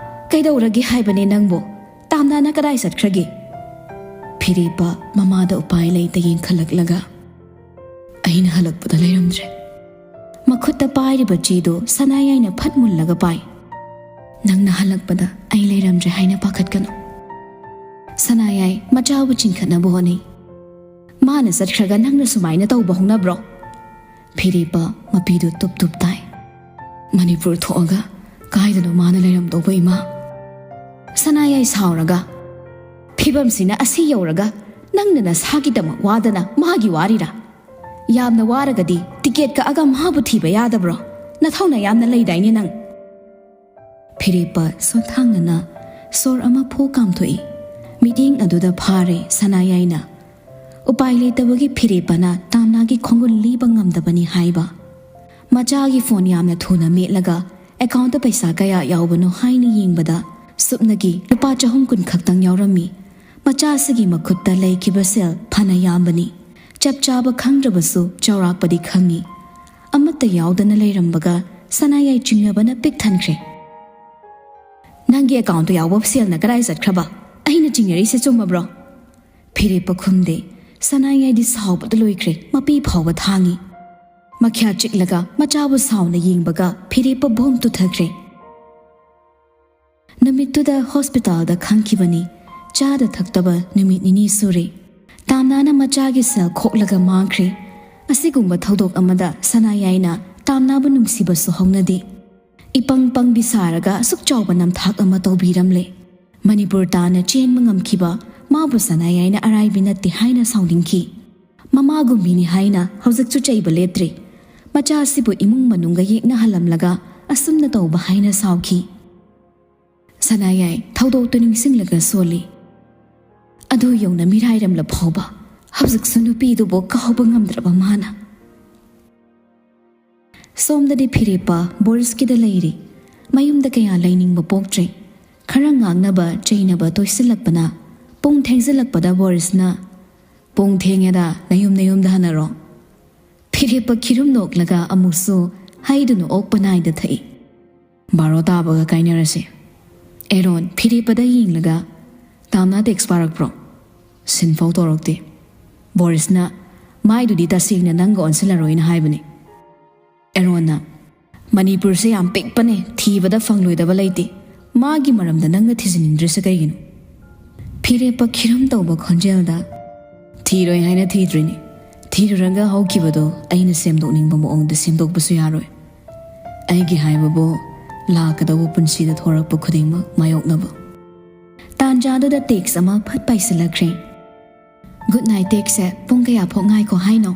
ꯀꯩꯗꯧꯔꯒꯦ ꯍꯥꯏꯕꯅꯦ ꯅꯪꯕꯨ? ꯇꯥꯝꯅꯥꯅ ꯀꯗꯥꯏ ꯆꯠꯈ꯭ꯔꯒꯦ?" ꯐꯤꯔꯦꯞꯄ ꯃꯃꯥꯗ ꯎꯄꯥꯏ ꯂꯩꯇ ꯌꯦꯡꯈꯠꯂꯛꯂꯒ, "ꯑꯩꯅ ꯍꯜꯂꯛꯄꯗ ꯂꯩꯔꯝꯗ꯭ꯔꯦ꯫" ꯃꯈꯨꯠꯇ ꯄꯥꯏꯔꯤꯕ ꯆꯦꯗꯨ ꯁꯅꯥꯌꯥꯏꯅ ꯐꯠ ꯃꯨꯜꯂꯒ ꯄꯥꯏ꯫ "ꯅꯪꯅ ꯍꯜꯂꯛꯄꯗ ꯑꯩ ꯂꯩꯔꯝꯗ꯭ꯔꯦ ꯍꯥꯏꯅ ꯄꯥꯈꯠꯀꯅꯨ꯫" ꯁꯅꯥꯌꯥꯏ ꯃꯆꯥꯕꯨ ꯆꯤꯡꯈꯠꯅꯕ ꯍꯣꯠꯅꯩ꯫ "ꯃꯥꯅ ꯆꯠꯈ꯭ꯔꯒ ꯅꯪꯅ ꯁꯨꯃꯥꯏꯅ ꯇꯧꯕ ꯍꯧꯅꯕ꯭ꯔꯣ?" ꯐꯤꯔꯦꯞꯄ ꯃꯄꯤꯗꯨ ꯇꯨꯞ ꯇꯨꯞ ꯇꯥꯏ꯫ "ꯃꯅꯤꯄꯨꯔ ꯊꯣꯛꯑꯒ ꯀꯥꯏꯗꯅꯣ ꯃꯥꯅ ꯂꯩꯔꯝꯗꯧꯕ, ꯏꯃꯥ?" ꯁꯅꯥꯌꯥꯏ ꯁꯥꯎꯔꯒ, "ꯐꯤꯕꯝꯁꯤꯅ ꯑꯁꯤ ꯌꯧꯔꯒ ꯅꯪꯅ ꯅꯁꯥꯒꯤꯗꯃꯛ ꯋꯥꯗꯅ ꯃꯥꯒꯤ ꯋꯥꯔꯤꯔꯥ? ꯌꯥꯝꯅ ꯋꯥꯔꯒꯗꯤ ꯇꯤꯀꯦꯠ ꯀꯛꯑꯒ ꯃꯥꯕꯨ ꯊꯤꯕ ꯌꯥꯗꯕ꯭ꯔꯣ? ꯅꯊꯧꯅ ꯌꯥꯝꯅ ꯂꯩꯗꯥꯏꯅꯦ ꯅꯪ?" ꯐꯤꯔꯦꯞꯄ ꯁꯣꯟꯊꯥꯡꯅꯅ ꯁꯣꯔ ꯑꯃ ꯐꯨ ꯀꯥꯝꯊꯣꯛꯏ꯫ ꯃꯤꯠꯌꯦꯡ ꯑꯗꯨꯗ ꯐꯥꯔꯦ ꯁꯅꯥꯌꯥꯏꯅ꯫ ꯎꯄꯥꯏ ꯂꯩꯇꯕꯒꯤ ꯐꯤꯔꯦꯞꯄꯅ ꯇꯥꯝꯅꯥꯒꯤ ꯈꯣꯡꯒꯨꯜ ꯂꯤꯕ ꯉꯝꯗꯕꯅꯤ ꯍꯥꯏꯕ꯫ ꯃꯆꯥꯒꯤ ꯐꯣꯟ ꯌꯥꯝꯅ ꯊꯨꯅ ꯃꯦꯠꯂꯒ ꯑꯦꯀꯥꯎꯟꯇ ꯄꯩꯁꯥ ꯀꯌꯥ ꯌꯥꯎꯕꯅꯣ ꯍꯥꯏꯅ ꯌꯦꯡꯕꯗ ꯁꯨꯞꯅꯒꯤ ꯂꯨꯄꯥ ꯆꯍꯨꯝ ꯀꯨꯟ ꯈꯛꯇꯪ ꯌꯥꯎꯔꯝꯃꯤ꯫ ꯃꯆꯥꯁꯤꯒꯤ ꯃꯈꯨꯠꯇ ꯂꯩꯈꯤꯕ ꯁꯦꯜ ꯐꯅ ꯌꯥꯝꯕꯅꯤ꯫ ꯆꯞ ꯆꯥꯕ ꯈꯪꯗ꯭ꯔꯕꯁꯨ ꯆꯥꯎꯔꯥꯛꯄꯗꯤ ꯈꯪꯉꯤ꯫ ꯑꯃꯠꯇ ꯌꯥꯎꯗꯅ ꯂꯩꯔꯝꯕꯒ ꯁꯅꯥꯌꯥꯏ ꯆꯤꯡꯅꯕꯅ ꯄꯤꯛ ꯊꯟꯈ꯭ꯔꯦ꯫ "ꯅꯪꯒꯤ ꯑꯦꯀꯥꯎꯟꯇ ꯌꯥꯎꯕ ꯁꯦꯜꯅ ꯀꯗꯥꯏ ꯆꯠꯈ꯭ꯔꯕ? ꯑꯩꯅ ꯆꯤꯡꯅꯔꯤꯁꯦ ꯆꯨꯝꯃꯕ꯭ꯔꯣ?" ꯐꯤꯔꯦꯞꯄ ꯈꯨꯝꯗꯦ꯫ ꯁꯅꯥꯌꯥꯏꯗꯤ ꯁꯥꯎꯕꯗ ꯂꯣꯏꯈ꯭ꯔꯦ, ꯃꯄꯤ ꯐꯥꯎꯕ ꯊꯥꯡꯉꯤ꯫ ꯃꯈ꯭ꯌꯥ ꯆꯤꯛꯂꯒ ꯃꯆꯥꯕꯨ ꯁꯥꯎꯅ ꯌꯦꯡꯕꯒ ꯐꯤꯔꯦꯞꯄ ꯚꯣꯝ ꯇꯨꯊꯈ꯭ꯔꯦ꯫ ꯅꯨꯃꯤꯠꯇꯨꯗ ꯍꯣꯁꯄꯤꯇꯥꯜꯗ ꯈꯪꯈꯤꯕꯅꯤ꯫ ꯆꯥꯗ ꯊꯛꯇꯕ ꯅꯨꯃꯤꯠ ꯅꯤꯅꯤ ꯁꯨꯔꯦ꯫ ꯇꯥꯝꯅꯥꯅ ꯃꯆꯥꯒꯤ ꯁꯦꯜ ꯈꯣꯛꯂꯒ ꯃꯥꯡꯈ꯭ꯔꯦ꯫ ꯑꯁꯤꯒꯨꯝꯕ ꯊꯧꯗꯣꯛ ꯑꯃꯗ ꯁꯅꯥꯌꯥꯏꯅ ꯇꯥꯝꯅꯥꯕꯨ ꯅꯨꯡꯁꯤꯕꯁꯨ ꯍꯧꯅꯗꯦ꯫ ꯏꯄꯪ ꯄꯪꯕꯤ ꯁꯥꯔꯒ ꯑꯁꯨꯛ ꯆꯥꯎꯕ ꯅꯝꯊꯥꯛ ꯑꯃ ꯇꯧꯕꯤꯔꯝꯂꯦ꯫ ꯃꯅꯤꯄꯨꯔ ꯇꯥꯟꯅ ꯆꯦꯟꯕ ꯉꯝꯈꯤꯕ ꯃꯥꯕꯨ ꯁꯅꯥꯌꯥꯏꯅ ꯑꯔꯥꯏꯕꯤ ꯅꯠꯇꯦ ꯍꯥꯏꯅ ꯁꯥꯎꯅꯤꯡꯈꯤ꯫ ꯃꯃꯥꯒꯨꯝꯕꯤꯅꯤ ꯍꯥꯏꯅ ꯍꯧꯖꯤꯛꯁꯨ ꯆꯩꯕ ꯂꯦꯞꯇ꯭ꯔꯤ꯫ ꯃꯆꯥ ꯑꯁꯤꯕꯨ ꯏꯃꯨꯡ ꯃꯅꯨꯡꯒ ꯌꯦꯛꯅꯍꯜꯂꯝꯂꯒ ꯑꯁꯨꯝꯅ ꯇꯧꯕ ꯍꯥꯏꯅ ꯁꯥꯎꯈꯤ꯫ ꯁꯅꯥꯌꯥꯏ ꯊꯧꯗꯣꯛꯇꯨ ꯅꯤꯡꯁꯤꯡꯂꯒ ꯁꯣꯜꯂꯤ꯫ ꯑꯗꯨ ꯌꯧꯅ ꯃꯤꯔꯥꯏꯔꯝꯂ ꯐꯥꯎꯕ ꯍꯧꯖꯤꯛꯁꯨ ꯅꯨꯄꯤꯗꯨꯕꯨ ꯀꯥꯎꯕ ꯉꯝꯗ꯭ꯔꯕ ꯃꯥꯅ꯫ ꯁꯣꯝꯗꯗꯤ ꯐꯤꯔꯦꯞꯄ ꯕꯣꯔꯤꯁꯀꯤꯗ ꯂꯩꯔꯤ꯫ ꯃꯌꯨꯝꯗ ꯀꯌꯥ ꯂꯩꯅꯤꯡꯕ ꯄꯣꯛꯇ꯭ꯔꯦ꯫ ꯈꯔ ꯉꯥꯡꯅꯕ ꯆꯩꯅꯕ ꯇꯣꯏꯁꯤꯜꯂꯛꯄꯅ ꯄꯨꯡ ꯊꯦꯡꯖꯤꯜꯂꯛꯄꯗ ꯕꯣꯔꯤꯁꯅ, "ꯄꯨꯡ ꯊꯦꯡꯉꯦꯗ, ꯅꯌꯨꯝ ꯅꯌꯨꯝꯗ ꯍꯟꯅꯔꯣ"꯫ ꯐꯤꯔꯦꯞꯄ ꯈꯤꯔꯨꯝ ꯅꯣꯛꯂꯒ ꯑꯃꯨꯛꯁꯨ ꯍꯩꯗꯨꯅ ꯑꯣꯛꯄ ꯅꯥꯏꯗ ꯊꯛꯏ꯫ "ꯕꯥꯔꯣ ꯇꯥꯕꯒ ꯀꯥꯏꯅꯔꯁꯦ"꯫ ꯑꯦꯔꯣꯟ ꯐꯤꯔꯦꯞꯄꯗ ꯌꯦꯡꯂꯒ, "ꯇꯥꯝꯅ ꯇꯦꯛꯁ ꯄꯥꯔꯛꯄ꯭ꯔꯣ?" "ꯁꯤꯟꯐꯥꯎ ꯇꯧꯔꯛꯇꯦ"꯫ ꯕꯣꯔꯤꯁꯅ, "ꯃꯥꯏꯗꯨꯗꯤ ꯇꯁꯦꯡꯅ ꯅꯪꯒ ꯑꯣꯟꯁꯤꯜꯂꯔꯣꯏꯅ ꯍꯥꯏꯕꯅꯤ"꯫ ꯑꯦꯔꯣꯟꯅ, "ꯃꯅꯤꯄꯨꯔꯁꯦ ꯌꯥꯝ ꯄꯤꯛꯄꯅꯦ, ꯊꯤꯕꯗ ꯐꯪꯂꯣꯏꯗꯕ ꯂꯩꯇꯦ꯫ ꯃꯥꯒꯤ ꯃꯔꯝꯗ ꯅꯪꯅ ꯊꯤꯖꯤꯟꯅꯤꯡꯗ꯭ꯔꯤꯁꯦ ꯀꯩꯒꯤꯅꯣ?" ꯐꯤꯔꯦꯞꯄ ꯈꯤꯔꯨꯝ ꯇꯧꯕ ꯈꯣꯟꯖꯦꯜꯗ, "ꯊꯤꯔꯣꯏ ꯍꯥꯏꯅ ꯊꯤꯗ꯭ꯔꯤꯅꯤ꯫ ꯊꯤꯔꯨꯔꯒ ꯍꯧꯈꯤꯕꯗꯣ ꯑꯩꯅ ꯁꯦꯝꯗꯣꯛꯅꯤꯡꯕ ꯃꯑꯣꯡꯗ ꯁꯦꯝꯗꯣꯛꯄꯁꯨ ꯌꯥꯔꯣꯏ꯫ ꯑꯩꯒꯤ ꯍꯥꯏꯕꯕꯨ ꯂꯥꯛꯀꯗꯧꯕ ꯄꯨꯟꯁꯤꯗ ꯊꯣꯔꯛꯄ ꯈꯨꯗꯤꯡꯃꯛ ꯃꯥꯌꯣꯛꯅꯕ"꯫ ꯇꯥꯟꯖꯥꯗꯨꯗ ꯇꯦꯛꯁ ꯑꯃ ꯐꯠ ꯄꯥꯏꯁꯤꯜꯂꯛꯈ꯭ꯔꯦ꯫ "ꯒꯨꯗ ꯅꯥꯏꯠ ꯇꯦꯛꯁꯁꯦ ꯄꯨꯡ ꯀꯌꯥ ꯐꯥꯎ ꯉꯥꯏꯈꯣ ꯍꯥꯏꯅꯣ?"